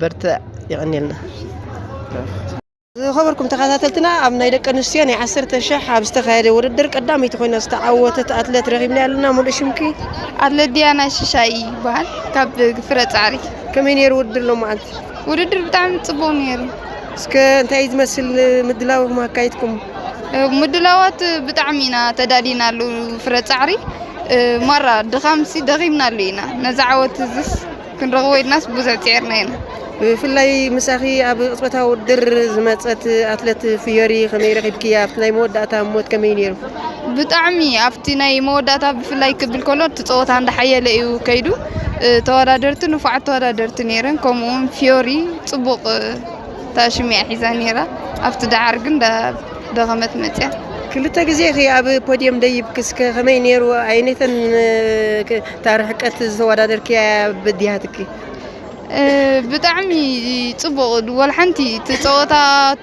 በርትዕ። የቐንየልና። ዝኸበርኩም ተኸታተልትና፣ ኣብ ናይ ደቂ ኣንስትዮ ናይ ዓሰርተ ሽሕ ኣብ ዝተኻየደ ውድድር ቀዳመይቲ ኮይና ዝተዓወተት ኣትሌት ረኺብና ኣለና። ሙሉእ ሽምኪ? ኣትሌት ዲያና ሽሻይ ይበሃል፣ ካብ ፍረ ጻዕሪ። ከመይ ነይሩ ውድድር ሎማዓንቲ? ውድድር ብጣዕሚ ጽቡቕ ነይሩ። እስከ እንታይ ዝመስል ምድላው ኣካይድኩም? እ፣ ምድላዋት ብጣዕሚ ኢና ተዳሊናሉ። ፍረ ጻዕሪ፣ እ፣ ማራ ድኻምሲ ደኺምናሉ ኢና። ነዚ ዓወት እዝስ ክንረኽቦ ኢልናስ ብዙሕ ጽዒርና ኢና። ብፍላይ ምሳኺ ኣብ ቅጽበታዊ ውድድር ዝመጸት ኣትሌት ፍዮሪ ከመይ ረኺብክያ? ኣብቲ ናይ መወዳእታ ህሞት ከመይ ነይሩ? ብጣዕሚ ኣብቲ ናይ መወዳእታ ብፍላይ ክብል ከሎ እቲ ጸወታ እንዳሓየለ እዩ ከይዱ። እ፣ ተወዳደርቲ ንፉዓት ተወዳደርቲ ነይረን። ከምኡ እውን ፍዮሪ ጽቡቕ፣ እ፣ እታ ሽም እያ ሒዛ ነይራ። ኣብቲ ደሓር ግን ዳ-፣ ደኸመት መጽያ። ክልተ ግዜ ኢኺ ኣብ ፖድየም ደይብኪ፣ እስከ ከመይ ነይሩ? ኣይነተን፣ እ፣ ክ-፣ እታ ርሕቀት ዝተወዳደርክያ በዲሃትኪ? እ፣ ብጣዕሚ ጽቡቕ። ወላ ሓንቲ እቲ ጸወታ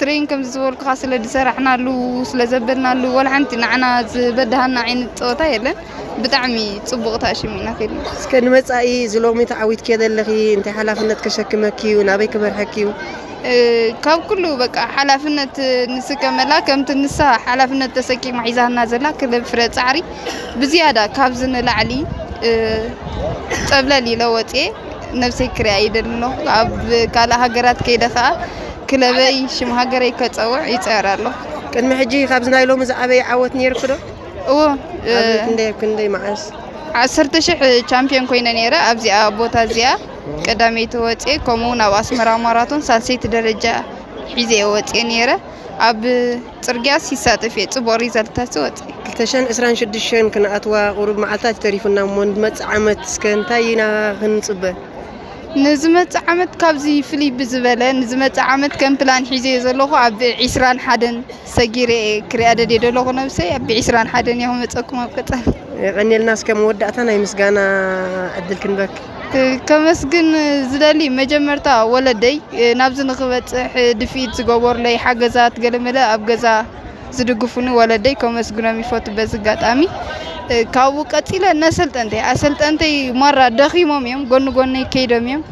ትሬን ከምዚ ዝበልኩኻ ስለ ዝሰራሕናሉ፣ ስለ ዘበልናሉ፣ ወላ ሓንቲ ንዓና ዝበድሃና ዓይነት ጸወታ የለን። ብጣዕሚ ጽቡቕ ተኣሽሚና ከድና። እስከ ንመጻኢ እዚ ሎሚ ተዓዊትክዮ ዘለኺ እንታይ ሓላፍነት ከሸክመኪ እዩ? ናበይ ክመርሐኪ እዩ? እ፣ ካብ ኩሉ በቃ ሓላፍነት ንስከመላ፣ ከምቲ ንሳ ሓላፍነት ተሰኪማ ሒዛና ዘላ ክለብ ፍረ ጻዕሪ ብዝያዳ ካብዚ ንላዕሊ፣ እ፣ ጸብለል ኢለ ወጽየ ነብሰይ ክሪኣ ይደሊ ኣለኹ። ኣብ ካልእ ሃገራት ከይደ ከኣ ክለበይ ሽም ሃገረይ ከጸውዕ ይጽዕር ኣለኹ። ቅድሚ ሕጂ ካብዚ ናይ ሎሚ ዝዓበየ ዓወት ነይርኪ ዶ? እዎ፣ እ፣ ኣብ ክንደይ፣ ኣብ ክንደይ መዓስ? ዓሰርተ ሽሕ ቻምፒዮን ኮይነ ነይረ ኣብዚኣ ቦታ እዚኣ ቀዳመይቲ ወጽየ፣ ከምኡ እውን ኣብ ኣስመራ ማራቶን ሳልሰይቲ ደረጃ ሒዘ እየ ወጽየ ነይረ። ኣብ ጽርግያስ ይሳተፍ እየ፣ ጽቡቕ ሪዛልታት ወጽየ። ክልተ ሽሕን ዕስራን ሽዱሽተን ክንኣትዋ ቁሩብ መዓልታት ተሪፉና እሞ ንመጽእ ዓመት እስከ እንታይ ኢና ክንጽበ? ንዝመጽእ ዓመት ካብዚ ፍልይ ብዝበለ፣ ንዝመጽእ ዓመት ከም ፕላን ሒዘዮ ዘለኹ ኣብ ዒስራን ሓደን ሰጊረ እየ ክሪኣ ደልየ ዘለኹ ነብሰይ። ኣብ ዒስራን ሓደን እየ ክመጸኩም ኣብ ቀጻሊ። የቐንየልና። እስከ መወዳእታ ናይ ምስጋና ዕድል ክንበክ። ከመስግን ዝደሊ መጀመርታ ወለደይ፣ ናብዚ ንኽበጽሕ ድፍኢት ዝገበሩለይ፣ ሓገዛት ገለመለ ኣብ ገዛ ዝድግፉኒ ወለደይ ከመስግኖም ይፈቱ በዚ ኣጋጣሚ። ካብኡ ቀጺለ ነሰልጠንተይ፣ ኣሰልጠንተይ ማራ ደኺሞም እዮም፣ ጎኒ ጎነይ ከይዶም እዮም።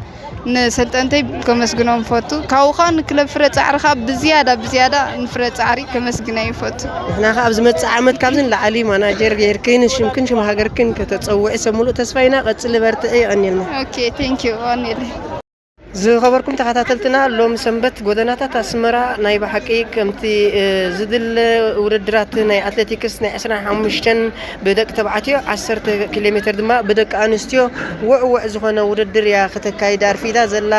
ንሰልጠንተይ ከመስግኖም ይፈቱ። ካብኡ ኸኣ ንክለብ ፍረ ጻዕሪ ኸኣ ብዝያዳ፣ ብዝያዳ ንፍረ ጻዕሪ ከመስግና ይፈቱ። ንሕና ኸኣ ኣብ ዝመጽእ ዓመት ካብዚ ንላዕሊ ማናጀር ጌርክን ሽምክን ሽም ሃገርክን ከተጸውዒ ሰብ ሙሉእ ተስፋ ኢና። ቀጽሊ በርትዒ፣ የቐንየልና። ኦኬ፣ ቴንክ ዩ፣ የቐንየለይ። ዝኸበርኩም ተኸታተልትና፣ ሎም ሰንበት ጎደናታት ኣስመራ ናይ ብሓቂ ከምቲ፣ እ፣ ዝድለ ውድድራት ናይ ኣትሌቲክስ ናይ ዕስራን ሓሙሽተን ብደቂ ተባዕትዮ፣ ዓሰርተ ኪሎ ሜትር ድማ ብደቂ ኣንስትዮ ውዕውዕ ዝኾነ ውድድር እያ ከተካይድ ኣርፊዳ ዘላ።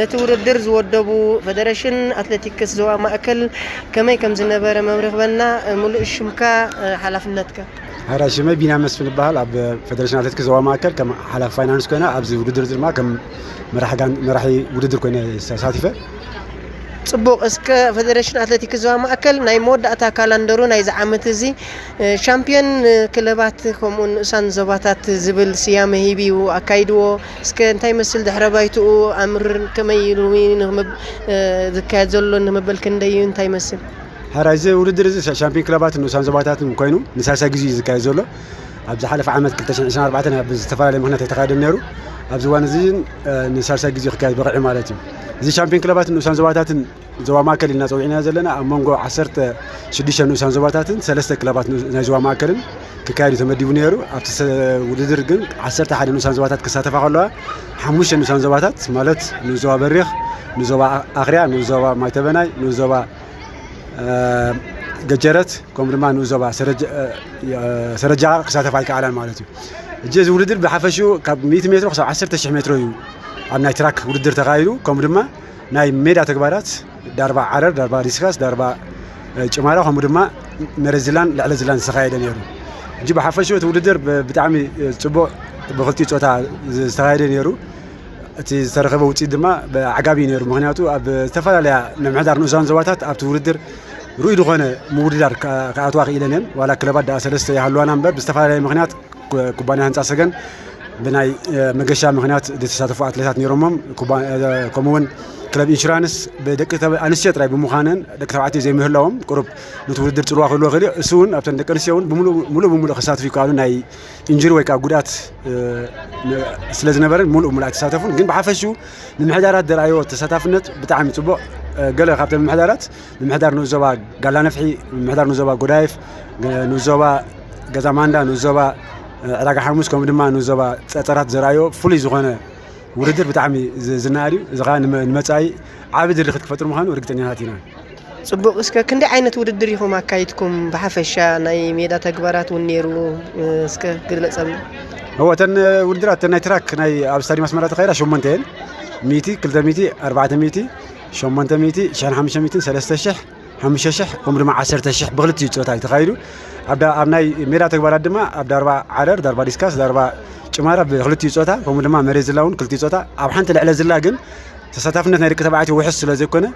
ነቲ ውድድር ዝወደቡ ፈደረሽን ኣትሌቲክስ ዞባ ማእከል ከመይ ከም ዝነበረ መምርኽበና፣ እ፣ ሙሉእ ሽምካ፣ እ፣ ሓላፍነትካ። ሓራይ ሽመይ ቢንያም መስፍን ይበሃል። ኣብ ፈደረሽን ኣትሌቲክስ ዞባ ማእከል ከም ሓላፊ ፋይናንስ ኮይነ፣ ኣብዚ ውድድር ድማ ከም መራሕ ጋን-፣ መራሒ ውድድር ኮይነ ተሳቲፈ። ጽቡቕ፣ እስከ ፈደረሽን ኣትሌቲክስ ዞባ ማእከል ናይ መወዳእታ ካላንደሩ ናይዚ ዓመት እዚ፣ እ፣ ሻምፒዮን ክለባት ከምኡውን ንኡሳን ዞባታት ዝብል ስያመ ሂቡ እዩ ኣካይድዎ። እስከ እንታይ መስል ድሕረ ባይትኡ፣ ኣምር ከመይ ኢሉ ንክመብ-፣ እ፣ ዝካየድ ዘሎ ንመበል ክንደይ እዩ፣ እንታይ ይመስል? ሕራይ፣ እዚ ውድድር እዚ ሻምፒዮን ክለባትን ንኡሳን ዞባታትን ኮይኑ ንሳልሳይ ግዜ እዩ ዝካየድ ዘሎ። ኣብ ዝሓለፈ ዓመት ክልተ ሽሕን ዕስራን ኣርባዕተን ኣብ ዝተፈላለየ ምኽንያት ኣይተኻየደን ነይሩ። ኣብዚ እዋን እዚ፣ እ፣ ንሳልሳይ ግዜ ክካየድ በቒዑ ማለት እዩ። እዚ ሻምፒዮን ክለባትን ንኡሳን ዞባታትን ዞባ ማእከል ኢልና ጸዊዕናዮ ዘለና ኣብ መንጎ ዓሰርተ ሽዱሽተ ንኡሳን ዞባታትን ሰለስተ ክለባት ንኡ-፣ ናይ ዞባ ማእከልን ክካየድ እዩ ተመዲቡ ነይሩ። ኣብቲ ሰ-፣ ውድድር ግን ዓሰርተ ሓደ ንኡሳን ዞባታት ክሳተፋ ከለዋ፣ ሓሙሽተ ንኡሳን ዞባታት ማለት ንኡስ ዞባ በሪኽ፣ ንኡስ ዞባ ኣኽርያ፣ ንኡስ ዞባ ማይተበናይ፣ ንኡስ ዞባ እ፣ ገጀረት፣ ከምኡ ድማ ንኡስ ዞባ ሰረጀ-፣ እ፣ እ፣ ሰረጃ ክሳተፋ ኣይከኣላን ማለት እዩ። እጂ እዚ ውድድር ብሓፈሽኡ ካብ ሚእቲ ሜትሮ ክሳብ ዓሰርተ ሽሕ ሜትሮ እዩ ኣብ ናይ ትራክ ውድድር ተኻይዱ። ከምኡ ድማ ናይ ሜዳ ተግባራት ዳርባ ዓረር፣ ዳርባ ዲስካስ፣ ዳርባ፣ እ፣ ጭማራ፣ ከምኡ ድማ መሬት ዝላን ልዕለ ዝላን ዝተኻየደ ነይሩ። እጂ ብሓፈሽኡ እቲ ውድድር ብ-፣ ብጣዕሚ፣ እ፣ ጽቡቕ ብኽልቲኡ ጾታ ዝተኻየደ ነይሩ። እቲ ዝተረኸበ ውፅኢት ድማ ብዓጋቢ እዩ ነይሩ። ምኽንያቱ ኣብ ዝተፈላለያ ምምሕዳር ንኡሳን ዞባታት ኣብቲ ውድድር ርኡይ ዝኾነ ምውድዳር ከ-፣ ክኣትዋ ክኢለን እየን። ዋላ ክለባት ደኣ ሰለስተ ይሃልዋና እምበር ብዝተፈላለየ ምኽንያት ኩ-፣ ኩባንያ ህንፃ ሰገን ብናይ፣ እ፣ መገሻ ምኽንያት ዝተሳተፉ ኣትሌታት ነይሮሞም። ኩባ-፣ እ፣ ከምኡውን ክለብ ኢንሹራንስ ብደቂ ተባ-፣ ኣንስትዮ ጥራይ ብምዃነን ደቂ ተባዕትዮ ዘይምህላዎም ቁሩብ ነቲ ውድድር ፅልዋ ክህልዎ ክእል እዩ። እሱ እውን ኣብተን ደቂ ኣንስትዮ እውን ብምሉእ፣ ሙሉእ ብሙሉእ ክሳትፉ ይከኣሉ ናይ ኢንጁሪ ወይ ከዓ ጉድኣት፣ እ፣ ን-፣ ስለ ዝነበረን ሙሉእ ሙሉእ ኣይተሳተፉን። ግን ብሓፈሽኡ ምምሕዳራት ዘርኣዮ ተሳታፍነት ብጣዕሚ ጽቡቕ። እ፣ ገለ ካብተን ምምሕዳራት፣ ምምሕዳር ንኡስ ዞባ ጋላ ነፍሒ፣ ምምሕዳር ንኡስ ዞባ ጎዳይፍ፣ ገ-፣ ንኡስ ዞባ ገዛ ማንዳ፣ ንኡስ ዞባ፣ እ፣ ዕዳጋ ሓሙስ፣ ከምኡ ድማ ንኡስ ዞባ ጸጸራት ዘርኣዮ ፍሉይ ዝኾነ ውድድር ብጣዕሚ ዝ-፣ ዝነኣድ እዩ። እዚ ኸኣ ንመ-፣ ንመጻኢ ዓቢ ድርኺት ክፈጥር ምዃኑ ርግጸኛታት ኢና። ጽቡቕ። እስከ ክንደይ ዓይነት ውድድር ኢኹም ኣካይድኩም? ብሓፈሻ ናይ ሜዳ ተግባራት እውን ነይሩ፣ እስከ ግለጸልና። እወ፣ እተን ውድድራት፣ እተን ናይ ትራክ ናይ ኣብ ስታዲየም ኣስመራ ተኻይዳ ሸሞንተ እየን። ሚእቲ፣ ክልተ ሚእቲ፣ ኣርባዕተ ሚእቲ፣ ሸሞንተ ሚእቲ፣ ሽሕን ሓሙሽተ ሚእትን፣ ሰለስተ ሽሕ፣ ሓሙሽተ ሽሕ፣ ከምኡ ድማ ዓሰርተ ሽሕ ብኽልቲኡ ጾታ እዩ ተኻይዱ። ኣብ ዳ-፣ ኣብ ናይ ሜዳ ተግባራት ድማ ኣብ ዳርባ ዓረር፣ ዳርባ ዲስካስ፣ ዳርባ ጭማራ ብኽልቲኡ ጾታ፣ ከምኡ ድማ መሬት ዝላ እውን ክልቲኡ ጾታ፣ ኣብ ሓንቲ ልዕለ ዝላ ግን ተሳታፍነት ናይ ደቂ ተባዕትዮ ውሑስ ስለ ዘይኮነ፣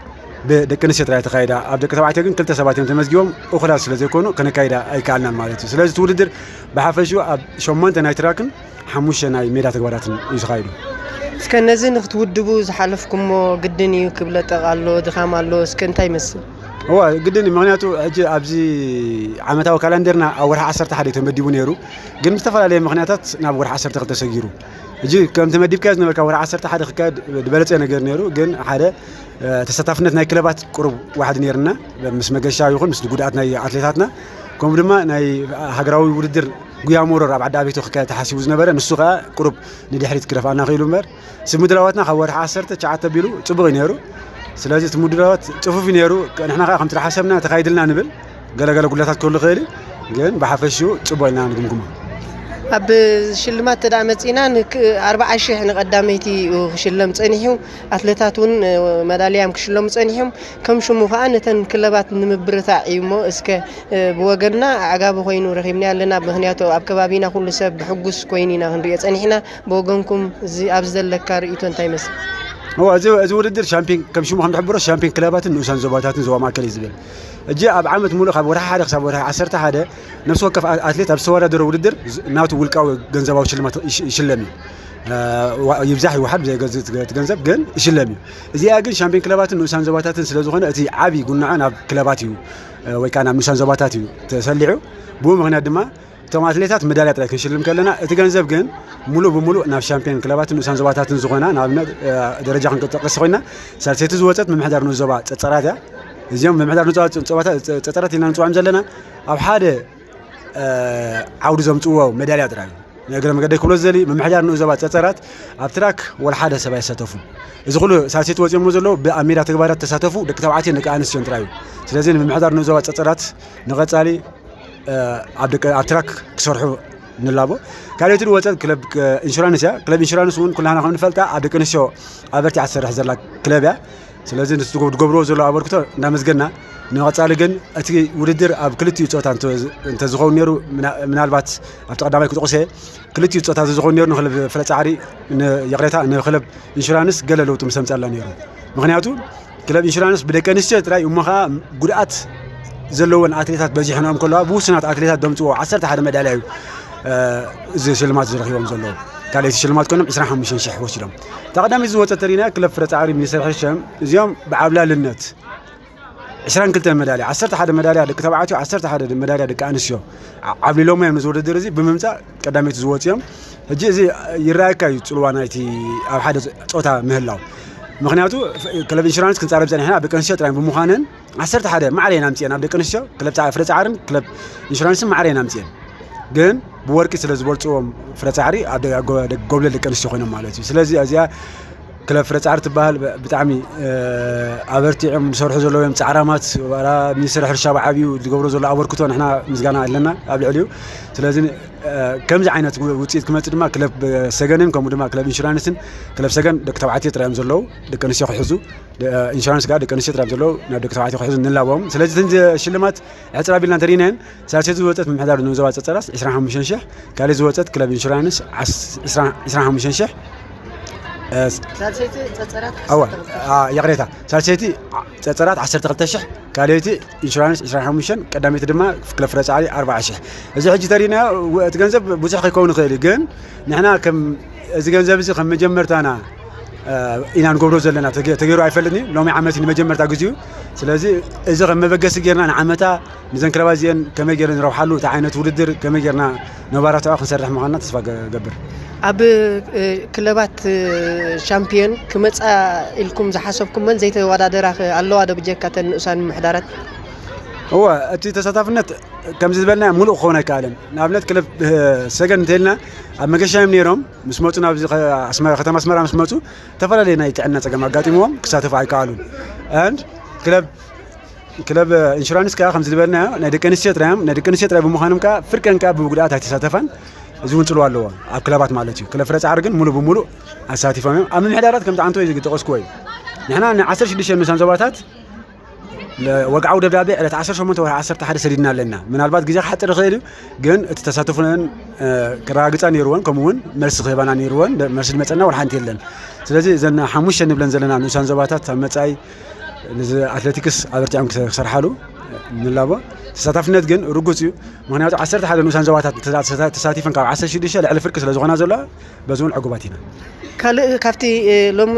ብደቂ ኣንስትዮ ጥራይ ተኻይዳ። ኣብ ደቂ ተባዕትዮ ግን ክልተ ሰባት እዮም ተመዝጊቦም፣ እኹላት ስለ ዘይኮኑ ከነካይዳ ኣይከኣልናን ማለት እዩ። ስለዚ እቲ ውድድር ብሓፈሽኡ ኣብ ሸሞንተ ናይ ትራክን ሓሙሽተ ናይ ሜዳ ተግባራትን እዩ ተኻይዱ። እስከ ነዚ ንክትውድቡ ዝሓለፍኩሞ ግድን እዩ፣ ክብለጠቕ ኣሎ፣ ድኻም ኣሎ፣ እስከ እንታይ ይመስል? እወ፣ ግድን እዩ። ምኽንያቱ ሕጂ ኣብዚ ዓመታዊ ካላንደርና ኣብ ወርሒ ዓሰርተ ሓደ እዩ ተመዲቡ ነይሩ፣ ግን ብዝተፈላለየ ምኽንያታት ናብ ወርሒ ዓሰርተ ክልተ ተሰጊሩ። ሕጂ ከም ተመዲብካዮ ዝነበርካ ወርሒ ዓሰርተ ሓደ ክካየድ ዝበለጸ ነገር ነይሩ፣ ግን ሓደ፣ እ፣ ተሳታፍነት ናይ ክለባት ቁሩብ ዋሕዲ ነይርና፣ ምስ መገሻ ይኹን ምስ ጉድኣት ናይ ኣትሌታትና፣ ከምኡ ድማ ናይ ሃገራዊ ውድድር ጉያ መሮር ኣብ ዓዲ ኣቤቶ ክካየድ ተሓሲቡ ዝነበረ፣ ንሱ ኸኣ ቁሩብ ንድሕሪት ክደፍኣና ክኢሉ እምበር፣ ስብ ምድላዋትና ካብ ወርሒ ዓሰርተ ትሽዓተ ኣቢሉ ጽቡቕ እዩ ነይሩ። ስለዚ እቲ ምድላዋት ጽፉፍ እዩ ነይሩ። ንሕና ኸኣ ከምቲ ዝሓሰብና ተኻይድልና ንብል። ገለ ገለ ጉድለታት ክህሉ ይኽእል እዩ፣ ግን ብሓፈሽኡ ጽቡቕ ኢልና ንግምግሞ። ኣብ ሽልማት ተዳ መጺና ኣርባዓ ሽሕ ንቐዳመይቲ ክሽለም ጸኒሑ። ኣትለታት እውን መዳልያም ክሽለሙ ጸኒሖም። ከም ሽሙ ከዓ ነተን ክለባት ንምብርታዕ እዩ እሞ እስከ ብወገንና ኣዕጋቢ ኮይኑ ረኺብና ኣለና። ምክንያቱ ኣብ ከባቢና ኩሉ ሰብ ብሕጉስ ኮይኑ ኢና ክንሪኦ ጸኒሕና። ብወገንኩም ኣብዚ ዘለካ ርእይቶ እንታይ ይመስል? እዚ ውድድር ሻምፒዮን ከም ሽሙ ከም ዝሕብሮ ሻምፒዮን ክለባትን ንኡሳን ዞባታትን ዞባ ማእከል እዩ ዝብል። እጂ ኣብ ዓመት ሙሉእ ካብ ወርሒ ሓደ ክሳብ ወርሒ ዓሰርተ ሓደ ነፍሲ ወከፍ ኣትሌት ኣብ ዝተወዳደሮ ውድድር ናቱ ውልቃዊ ገንዘባዊ ሽልማት ይሽለም እዩ። ይብዛሕ ይውሓድ ብዘይ ገንዘብ ግን ይሽለም እዩ። እዚኣ ግን ሻምፒዮን ክለባትን ንኡሳን ዞባታትን ስለ ዝኾነ እቲ ዓብዪ ጉንዖ ናብ ክለባት እዩ ወይ ከዓ ናብ ንኡሳን ዞባታት እዩ ተሰሊዑ። ብኡ ምክንያት ድማ እቶም ኣትሌታት መዳልያ ጥራይ ክንሽልም ከለና እቲ ገንዘብ ግን ሙሉእ ብሙሉእ ናብ ሻምፒዮን ክለባትን ንኡሳን ዞባታትን ዝኾና ንኣብነት ደረጃ ክንጠቅስ ኮይና ሳልሰይቲ ዝወፀት ምምሕዳር ንኡስ ዞባ ፀፀራት እያ። እዚኦም ምምሕዳር ንኡስ ዞባ ፀፀራት ኢልና ንፅውዖም ዘለና ኣብ ሓደ ዓውዲ ዘምፅዎ መዳልያ ጥራይ እዩ። ንእግረ መገደይ ክብሎ ዝደሊ ምምሕዳር ንኡስ ዞባ ፀፀራት ኣብ ትራክ ወላ ሓደ ሰብ ኣይሳተፉን። እዚ ኩሉ ሳልሰይቲ ወፂኦሞ ዘለዉ ብኣብ ሜዳ ተግባራት ተሳተፉ ደቂ ተባዕትዮን ደቂ ኣንስትዮን ጥራይ እዩ። ስለዚ ንምምሕዳር ንኡስ ዞባ ፀፀራት ንቐፃሊ ኣብ ደቂ ኣብ ትራክ ክሰርሑ ንላቦ። ካልኦይቲ ዝወፀት ክለብ ኢንሹራንስ እያ። ክለብ ኢንሹራንስ እውን ኩላና ከም ንፈልጣ ኣብ ደቂ ኣንስትዮ ኣበርቲዓ ትሰርሕ ዘላ ክለብ እያ። ስለዚ ንሱ ዝገብርዎ ዘሎ ኣበርክቶ እንዳመስገና ንቐፃሊ ግን እቲ ውድድር ኣብ ክልቲኡ ፆታ እንተዝኸውን ነይሩ ምናልባት ኣብቲ ቀዳማይ ክጥቕሰ ክልቲኡ ፆታ ዝኸውን ነይሩ ንክለብ ፍረ ፃዕሪ ይቕሬታ ንክለብ ኢንሹራንስ ገለ ለውጢ ምስ ኣምፀኣላ ነይሩ። ምክንያቱ ክለብ ኢንሹራንስ ብደቂ ኣንስትዮ ጥራይ እሞ ከዓ ጉድኣት ዘለወን ኣትሌታት በዚሕንኦም ከለዋ ብውሱናት ኣትሌታት ደምፅዎ ዓሰርተ ሓደ መዳልያ እዩ እዚ ሽልማት ዝረኪቦም ዘለዉ። ካልኣይቲ ሽልማት ኮይኖም ዕስራን ሓሙሽተን ሽሕ ወሲዶም። እታ ቀዳመይቲ ዝወፀት ተሪና ክለብ ፍረ ፃዕሪ ሚኒስተር ሕርሻ እዮም። እዚኦም ብዓብላልነት ዕስራን ክልተን መዳልያ፣ ዓሰርተ ሓደ መዳልያ ደቂ ተባዕትዮ፣ ዓሰርተ ሓደ መዳልያ ደቂ ኣንስትዮ ዓብሊሎሞ እዮም። እዚ ውድድር እዚ ብምምፃእ ቀዳመይቲ ዝወፁ እዮም። ሕጂ እዚ ይረኣየካ እዩ ፅልዋ ናይቲ ኣብ ሓደ ፆታ ምህላው። ምክንያቱ ክለብ ኢንሹራንስ ክንፃረብ ፀኒሕና ኣብ ደቂ ኣንስትዮ ጥራይ ብምዃነን ዓሰርተ ሓደ ማዕረ ኢና ኣምፅኤን ኣብ ደቂ ኣንስትዮ ክለብ ፍረ ፃዕርን ክለብ ኢንሹራንስን ማዕረ ኢና ኣምፅኤን። ግን ብወርቂ ስለ ዝበልፅዎም ፍረ ፃዕሪ ኣብ ጎብለል ደቂ ኣንስትዮ ኮይኖም ማለት እዩ። ስለዚ እዚኣ ክለብ ፍረ ፃዕሪ ትበሃል ብጣዕሚ ኣበርቲዖም ዝሰርሑ ዘለዉ እዮም። ፃዕራማት ዋላ ሚኒስትር ሕርሻ ብዓብዩ ዝገብሮ ዘሎ ኣበርክቶ ንሕና ምስጋና ኣለና ኣብ ልዕሊኡ። ስለዚ ከምዚ ዓይነት ውፅኢት ክመፅእ ድማ ክለብ ሰገንን ከምኡ ድማ ክለብ ኢንሹራንስን ክለብ ሰገን ደቂ ተባዕትዮ ጥራዮም ዘለዉ ደቂ ኣንስትዮ ክሕዙ ኢንሹራንስ ጋር ደቂ ኣንስትዮ ጥራዮም ዘለዉ ናብ ደቂ ተባዕትዮ ክሕዙ ንላቦም። ስለዚ እተን ሽልማት ዕፅራ ቢልና እንተሪናየን ሳልሰይቲ ዝወፀት ምምሕዳር ንዞባ ፀፀራት ዕስራን ሓሙሽተን ሽሕ፣ ካልእ ዝወፀት ክለብ ኢንሹራንስ ዕስራን ሓሙሽተን ሽሕ። ይቕሬታ፣ ሳልሰይቲ ፀፀራት ዓሰርተ ክልተ ሽሕ፣ ካልኣይቲ ኢንሹራንስ ዕስራን ሓሙሽተን፣ ቀዳመይቲ ድማ ክለብ ፍረ ፃዕሪ ኣርባዓ ሽሕ። እዚ ሕጂ ተሪናዮ እቲ ገንዘብ ብዙሕ ከይከውን ይኽእል እዩ፣ ግን ንሕና ከም እዚ ገንዘብ እዚ ከም መጀመርታና ኢና ንገብሮ ዘለና። ተገይሩ ኣይፈልጥን እዩ። ሎሚ ዓመት እዩ ንመጀመርታ ግዜኡ። ስለዚ እዚ ከም መበገሲ ጌርና ንዓመታ ንዘን ክለባት እዚአን ከመይ ጌርና ንረብሓሉ፣ እቲ ዓይነት ውድድር ከመይ ጌርና ነባራትዖ ክንሰርሕ ምዃንና ተስፋ ገብር። ኣብ ክለባት ሻምፒዮን ክመፃ ኢልኩም ዝሓሰብኩመን ዘይተወዳደራ ኣለዋ ዶ ብጀካ ተን ንኡሳን ምምሕዳራት? እወ፣ እቲ ተሳታፍነት ከምዚ ዝበልና ሙሉእ ክኸውን ኣይከኣልን። ንኣብነት ክለብ ሰገን እንተልና ኣብ መገሻ እዮም ነይሮም። ምስ መፁ ናብዚ ከተማ ኣስመራ ምስ መፁ ዝተፈላለየ ናይ ጥዕና ፀገም ኣጋጢምዎም ክሳተፉ ኣይከኣሉን። And ክለብ ክለብ ኢንሹራንስ ከዓ ከምዚ ዝበልናዮ ናይ ደቂ ኣንስትዮ ጥራይ እዮም። ናይ ደቂ ኣንስትዮ ጥራይ ብምዃኖም ከዓ ፍርቀን ከዓ ብጉድኣት ኣይተሳተፋን። እዚ እውን ፅልዋ ኣለዎ ኣብ ክለባት ማለት እዩ። ክለብ ፍረ ፃዕሪ ግን ሙሉእ ብሙሉእ ኣሳቲፎም እዮም። ኣብ ምምሕዳራት ከምቲ ዓንቶ ዝጠቀስኩዎ እዩ። ንሕና ን ዓሰርተ ሽዱሽተ ንኡሳን ዞባታት ወግዓዊ ደብዳቤ ዕለት ዓሰርተ ሸሞንተ ወርሒ ዓሰርተ ሓደ ሰዲድና ኣለና። ምናልባት ግዜ ክሓፅር ይኽእል እዩ፣ ግን እቲ ተሳተፎን ክረጋግፃ ነይርዎን ከምኡ እውን መልሲ ክህባና ነይርዎን መልሲ ዝመፀና ወላ ሓንቲ የለን። ስለዚ እዘን ሓሙሽተ ንብለን ዘለና ንኡሳን ዞባታት ኣብ መፃኢ ነዚ ኣትሌቲክስ ኣበርቲዖም ክሰርሓሉ ንላቦ። ተሳታፍነት ግን ርጉፅ እዩ። ምክንያቱ ዓሰርተ ሓደ ንኡሳን ዞባታት ተሳቲፈን ካብ ዓሰርተ ሽዱሽተ ልዕሊ ፍርቂ ስለ ዝኾና ዘለዋ በዚ እውን ዕጉባት ኢና። ካልእ ካብቲ ሎሚ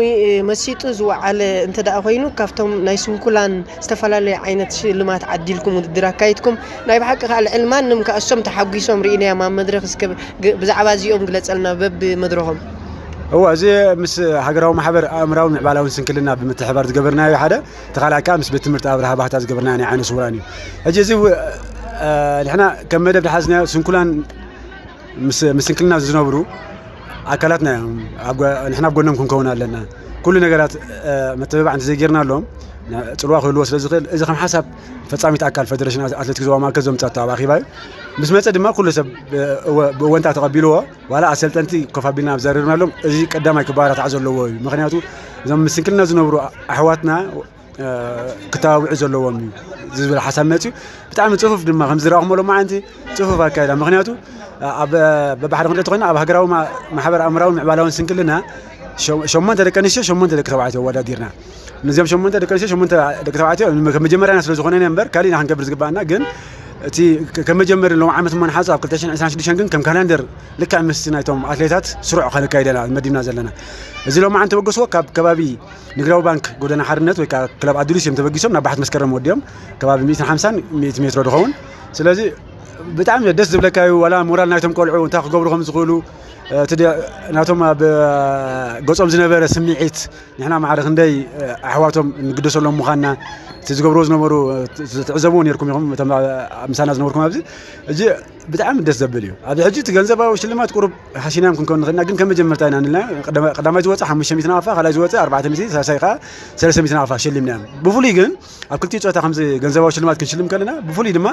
መሲጡ ዝወዓለ እንተ ደኣ ኮይኑ ካብቶም ናይ ስንኩላን ዝተፈላለየ ዓይነት ሽልማት ዓዲልኩም ውድድር ኣካይድኩም ናይ ብሓቂ ከዓ ልዕሊ ማንም ከዓ እሶም ተሓጒሶም ርኢናዮም ኣብ መድረኽ እስከ ብዛዕባ እዚኦም ግለፀልና በብመድረኾም። እወ፣ እዚ ምስ ሃገራዊ ማሕበር ኣእምራዊ ምዕባላውን ስንክልና ብምትሕባር ዝገበርናዮ ሓደ፣ እቲ ካልኣይ ከዓ ምስ ቤት ትምህርቲ ኣብርሃ ባህታ ዝገበርናዮ ናይ ዓይነ ስውራን እዩ። ሕጂ እዚ ንሕና ከም መደብ ዝሓዝናዮ ስንኩላን ምስ ስንክልና ዝነብሩ ኣካላትና እዮም። ንሕና ኣብ ጎኖም ክንከውን ኣለና። ኩሉ ነገራት መተባብዓ እንተዘይጌርናሎም ጽልዋ ክህልዎ ስለ ዝኽእል፣ እዚ ከም ሓሳብ ፈጻሚት ኣካል ፈደረሽን ኣትሌቲክስ ዞባ ማእከል ዘምጻቶ ኣብ ኣኼባ እዩ። ምስ መጸ ድማ ኩሉ ሰብ ብእወ-፣ ብእወንታ ተቐቢልዎ። ዋላ ኣሰልጠንቲ ኮፍ ኣቢልና ኣብ ዘረርናሎም፣ እዚ ቀዳማይ ክበራታዕ ዘለዎ እዩ። ምኽንያቱ እዞም ምስ ስንክልና ዝነብሩ ኣሕዋትና፣ እ፣ ክተባብዑ ዘለዎም እዩ ዝብል ሓሳብ መጽዩ። ብጣዕሚ ጽፉፍ ድማ ከም ዝረኣኹሞ ሎማዓንቲ ጽፉፍ ኣካይዳ። ምኽንያቱ ኣብ በባሕሪ ክንርኢ እንተኾይና፣ ኣብ ሃገራዊ ማ-፣ ማሕበር ኣእምራውን ምዕባላውን ስንክልና ሸ-፣ ሸሞንተ ደቂ ኣንስትዮ፣ ሸሞንተ ደቂ ተባዕትዮ ኣወዳዲርና። ነዚኦም ሸሞንተ ደቂ ኣንስትዮ፣ ሸሞንተ ደቂ ተባዕትዮ ከም መጀመርያና ስለ ዝኾነ እምበር፣ ካሊእና ክንገብር ዝግባኣና። ግን እቲ ከ-፣ ከም መጀመሪ ሎም ዓመት እሞ ንሓጹ ኣብ ክልተ ሽሕን ዕስራን ሽዱሽተን ግን ከም ካላንደር ልክዕ ምስቲ ናይቶም ኣትሌታት ስሩዕ ከነካይደና መዲብና ዘለና። እዚ ሎማዓንቲ ተበገስዎ ካብ ከባቢ ንግዳዊ ባንክ ጎደና ሓርነት ወይ ከዓ ክለብ ኣዱሊስ እዮም ተበጊሶም፣ ናብ ባሕቲ መስከረም ወዲኦም ከባቢ ሚእትን ሓምሳን ሚእቲ ሜትሮ ድኸውን። ስለዚ ብጣዕሚ ደስ ዝብለካ እዩ። ዋላ ሞራል ናይቶም ቆልዑ እንታይ ክገብሩ ከም ዝኽእሉ፣ እቲ ደ-፣ ናቶም ኣብ ገጾም ዝነበረ ስምዒት፣ ንሕና ማዕረ ክንደይ ኣሕዋቶም ንግደሰሎም ምዃንና፣ እቲ ዝገብርዎ ዝነበሩ፣ ትዕዘብዎ ነርኩም ኢኹም፣ እቶም ምሳና ዝነበርኩም ኣብዚ። እዚ ብጣዕሚ ደስ ዘብል እዩ። ኣብዚ ሕጂ እቲ ገንዘባዊ ሽልማት ቁሩብ ሃሲናዮም ክንከውን ንኽእልና፣ ግን ከም መጀመርታ ኢና ንልና። ቀዳማ-፣ ቀዳማይ ዝወፀ ሓሙሽተ ሚእቲ ናቕፋ፣ ካልኣይ ዝወፀ ኣርባዕተ ሚእቲ፣ ሳልሳይ ከዓ ሰለስተ ሚእቲ ናቕፋ ሸሊምናዮም። ብፍሉይ ግን ኣብ ክልቲኡ ጾታ ከምዚ ገንዘባዊ ሽልማት ክንሽልም ከለና፣ ብፍሉይ ድማ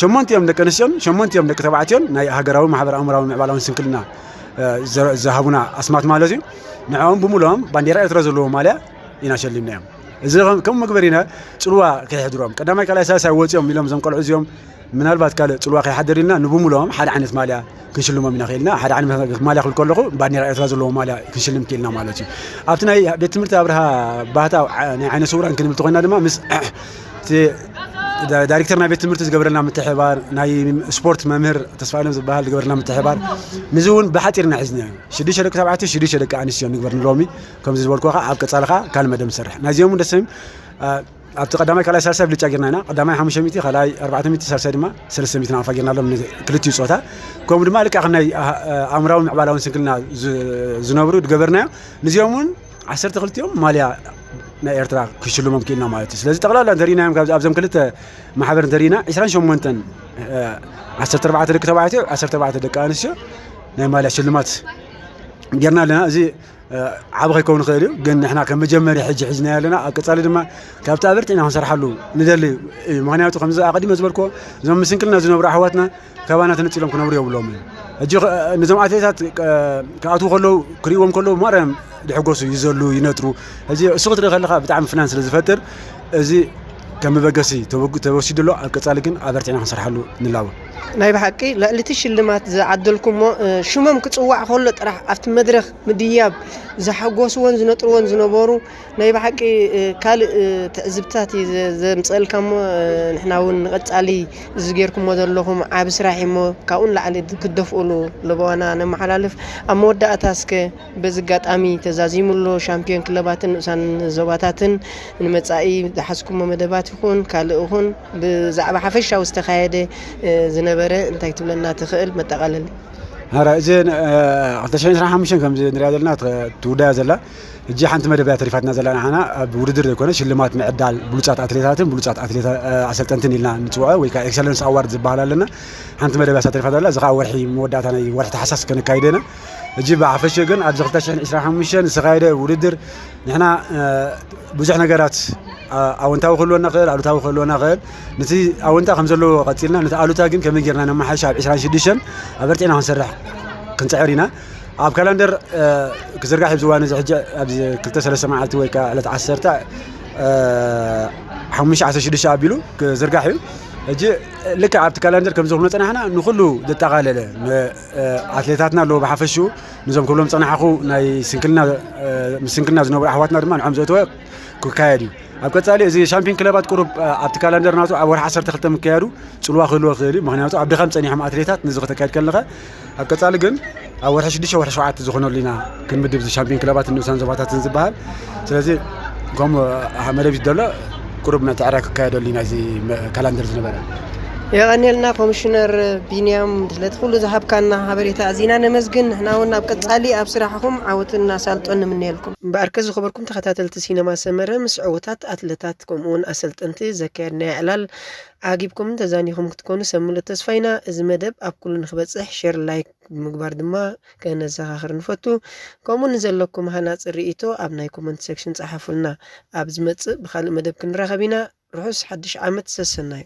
ሸሞንቲኦም ደቂ ኣንስትዮን ሸሞንቲኦም ደቂ ተባዕትዮን ናይ ሃገራዊ ማሕበር ኣእምራዊ ምዕባላውን ስንክልና፣ እ፣ ዘ-፣ ዝሃቡና ኣስማት ማለት እዩ። ንዕኦም ብምሉኦም ባንዴራ ኤርትራ ዘለዎ ማልያ ኢና ሸሊምናዮም። እዚ ከም፣ ከም መግበሪና ጽልዋ ከየሕድሮም። ቀዳማይ፣ ካልኣይ፣ ሳልሳይ ወጺኦም ኢሎም እዞም ቆልዑ እዚኦም ምናልባት ካልእ ጽልዋ ከይሓደር ኢልና ንብምሉኦም ሓደ ዓይነት ማልያ ክንሽልሞም ኢና ኽኢልና። ሓደ ዓይነት ማልያ ክብል ከለኹ ባንዴራ ኤርትራ ዘለዎ ማልያ ክንሽልም ክኢልና ማለት እዩ። ኣብቲ ናይ ቤት ትምህርቲ ኣብርሃ ባህታ ዓ-፣ ናይ ዓይነ ስውራን ክንብል ተኾይና ድማ ምስ እቲ ዳ-፣ ዳይሬክተር ናይ ቤት ትምህርቲ ዝገበረልና ምትሕባር፣ ናይ ስፖርት መምህር ተስፋ ኣለም ዝበሃል ዝገበረልና ምትሕባር፣ ንዚ እውን ብሓፂርና ሒዝና ሽዱሽተ ደቂ ተባዕትዮ፣ ሽዱሽተ ደቂ ኣንስትዮ ንግበር ንሎሚ። ከምዚ ዝበልኩ ከዓ ኣብ ቀፃሊ ከዓ ካልእ መደብ ንሰርሕ። ናይዚኦም እውን ደስ አ፣ ኣብቲ ቀዳማይ፣ ካልኣይ፣ ሳልሳይ ብልጫ ጌርና ኢና። ቀዳማይ ሓሙሽተ ሚእቲ፣ ካልኣይ ኣርባዕተ ሚእቲ፣ ሳልሳይ ድማ ሰለስተ ሚእቲ ናቕፋ ጌርናሎም፣ ነዚ ክልቲኡ ጾታ። ከምኡ ድማ ልክዕ ከም ናይ፣ አ፣ አ፣ ኣእምራዊ ምዕባላውን ስንክልና ዝ-፣ ዝነብሩ ዝገበርናዮ፣ ንዚኦም እውን ዓሰርተ ክልቲኦም ማልያ ናይ ኤርትራ ክሽልሞም ክኢልና ማለት እዩ። ስለዚ ጠቕላላ እንተሪእናዮም፣ ካብ ኣብዞም ክልተ ማሕበር እንተሪእና፣ ዒስራን ሸሞንተን፣ አ፣ ዓሰርተ ኣርባዕተ ደቂ ተባዕትዮ፣ ዓሰርተ ኣርባዕተ ደቂ ኣንስትዮ ናይ ማልያ ሽልማት ጌርና ኣለና። እዚ እ፣ ዓቢ ከይከውን ይኽእል እዩ፣ ግን ንሕና ከም መጀመርያ ሕጂ ሒዝናዮ ኣለና። ኣብ ቀጻሊ ድማ ካብቲ ኣበርቲዕና ክንሰርሓሉ ንደሊ እዩ። ምኽንያቱ ከምዚ ኣቐዲመ ዝበልክዎ፣ እዞም ምስንክልና ዝነብሩ ኣሕዋትና ካባና ተነጺሎም ክነብሩ የብሎምን። ሕጂ ኸ-፣ ነዞም ኣትሌታት፣ እ፣ ክኣትዉ ከለዉ፣ ክርእይዎም ከለዉ ማርያም ድሕጎሱ፣ ይዘሉ፣ ይነጥሩ። ሕጂ እሱ ክትርኢ ከለኻ ብጣዕሚ ፍናን ስለ ዝፈጥር፣ እዚ ከም መበገሲ ተወግ-፣ ተወሲዱ ኣሎ። ኣብ ቀጻሊ ግን ኣበርቲዕና ክንሰርሓሉ ንላቦ። ናይ ብሓቂ ልዕሊ እቲ ሽልማት ዝዓደልኩሞ፣ እ፣ ሽሞም ክጽዋዕ ከሎ ጥራሕ ኣብቲ መድረኽ ምድያብ ዘሓጎስዎን ዝነጥርዎን ዝነበሩ ናይ ብሓቂ፣ እ፣ ካልእ፣ እ፣ ትዕዝብትታት እዩ ዘ-፣ ዘምጽአልካ እሞ፣ እ፣ ንሕና እውን ንቐጻሊ እዚ ጌርኩሞ ዘለኹም ዓቢ ስራሕ እዩ እሞ ካብኡ ንላዕሊ ክትደፍኡሉ ለበዋና ነመሓላልፍ። ኣብ መወዳእታ እስከ በዚ ኣጋጣሚ ተዛዚሙ ኣሎ ሻምፒዮን ክለባትን ንኡሳን ዞባታትን ንመጻኢ ዝሓዝኩሞ መደባት ይኹን ካልእ ይኹን ብዛዕባ ሓፈሻዊ ዝተኻየደ፣ እ፣ ዝነበረ እንታይ ትብለና ትኽእል መጠቓለሊ? ኣረ፣ እዚ፣ እ፣ ክልተ ሽሕን ዕስራን ሓሙሽተን ከምዚ ንሪኣ ዘለና ት-፣ ትውዳያ ዘላ፣ ሕጂ ሓንቲ መደብ እያ ተሪፋትና ዘላ። ንዓና ኣብ ውድድር ዘይኮነ ሽልማት ምዕዳል ብሉጻት ኣትሌታትን ብሉጻት ኣትሌታ-፣ እ፣ ኣሰልጠንትን ኢልና ንጽውዖ ወይ ከዓ ኤክሰለንስ ኣዋርድ ዝበሃል ኣለና። ሓንቲ መደብ እያ ተሪፋ ዘላ። እዚ ከዓ ወርሒ መወዳእታ ናይ ወርሒ ታሕሳስ ከነካይዶ ኢና። ሕጂ ብሓፈሽኡ ግን ኣብዚ ክልተ ሽሕን ዕስራን ሓሙሽተን ዝተኻየደ ውድድር ንሕና፣ እ፣ ብዙሕ ነገራት፣ እ፣ ኣወንታዊ ክህልወና ይኽእል፣ ኣሉታዊ ክህልወና ይኽእል። ነቲ ኣወንታ ከም ዘለዎ ቀጺልና፣ ነቲ ኣሉታ ግን ከመይ ጌርና ነመሓይሽ ኣብ ዕስራን ሽዱሽተን ኣበርቲዕና ክንሰርሕ ክንጽዕር ኢና። ኣብ ካላንደር፣ እ፣ ክዝርጋሕ እዩ ዝዋን እዚ ሕጂ ኣብዚ ክልተ ሰለስተ መዓልቲ ወይ ከዓ ዕለት ዓሰርተ፣ እ፣ ሓሙሽተ ዓሰርተ ሽዱሽተ ኣቢሉ ክዝርጋሕ እዩ። ሕጂ ልክዕ ኣብቲ ካላንደር ከም ዝኽብሎ ጸናሕና ንኹሉ ዘጠቓለለ፣ ን-፣ እ፣ ኣትሌታትና ኣለዉ ብሓፈሽኡ፣ ነዞም ክብሎም ጸናሕኹ ናይ ስንክልና፣ እ፣ ምስ ስንክልና ዝነብሩ ኣሕዋትና ድማ ንዖም ዘእተወ ክካየድ እዩ። ኣብ ቀጻሊ እዚ ሻምፒዮን ክለባት ቁሩብ፣ እ፣ ኣብቲ ካላንደር ናቱ ኣብ ወርሒ ዓሰርተ ክልተ ምክያዱ ጽልዋ ክህልዎ ይኽእል እዩ። ምኽንያቱ ኣብ ድኻም ጸኒሖም ኣትሌታት ነዚ ከተካይድ ከለኻ፣ ኣብ ቀጻሊ ግን ኣብ ወርሒ ሽዱሽተ ወርሒ ሸውዓተ ዝኾነሉ ኢና ክንምድብ፣ እዚ ሻምፒዮን ክለባትን ንኡሳን ዞባታትን ዝበሃል። ስለዚ ከምኡ፣ እ፣ መደብ እዩ ዘሎ፣ ቁሩብ ምትዕራይ ክካየደሉ ኢና እዚ መ-፣ ካላንደር ዝነበረ። የቐንየልና ኮሚሽነር ቢንያም፣ ስለቲ ኩሉ ዝሃብካና ሓበሬታ ኣዚና ነመስግን። ንሕና እውን ኣብ ቀጻሊ ኣብ ስራሕኹም ዓወትን ኣሳልጦን ንምነየልኩም። እምበኣርከ ዝኸበርኩም ተኸታተልቲ ሲነማ ሰመረ፣ ምስ ዕዉታት ኣትለታት ከምኡውን ኣሰልጠንቲ ዘካየድናዮ ዕላል ዓጊብኩምን ተዛኒኹም ክትኮኑ ሰብ ምሉእ ተስፋ ኢና። እዚ መደብ ኣብ ኩሉ ንክበጽሕ ሼር፣ ላይክ ብምግባር ድማ ከነዘኻኽር ንፈቱ። ከምኡ ንዘለኩም ሃናጺ ርእይቶ ኣብ ናይ ኮመንት ሴክሽን ጸሓፉልና። ኣብ ዝመጽእ ብኻልእ መደብ ክንራኸብ ኢና። ርሑስ ሓድሽ ዓመት፣ ሰሰናዩ።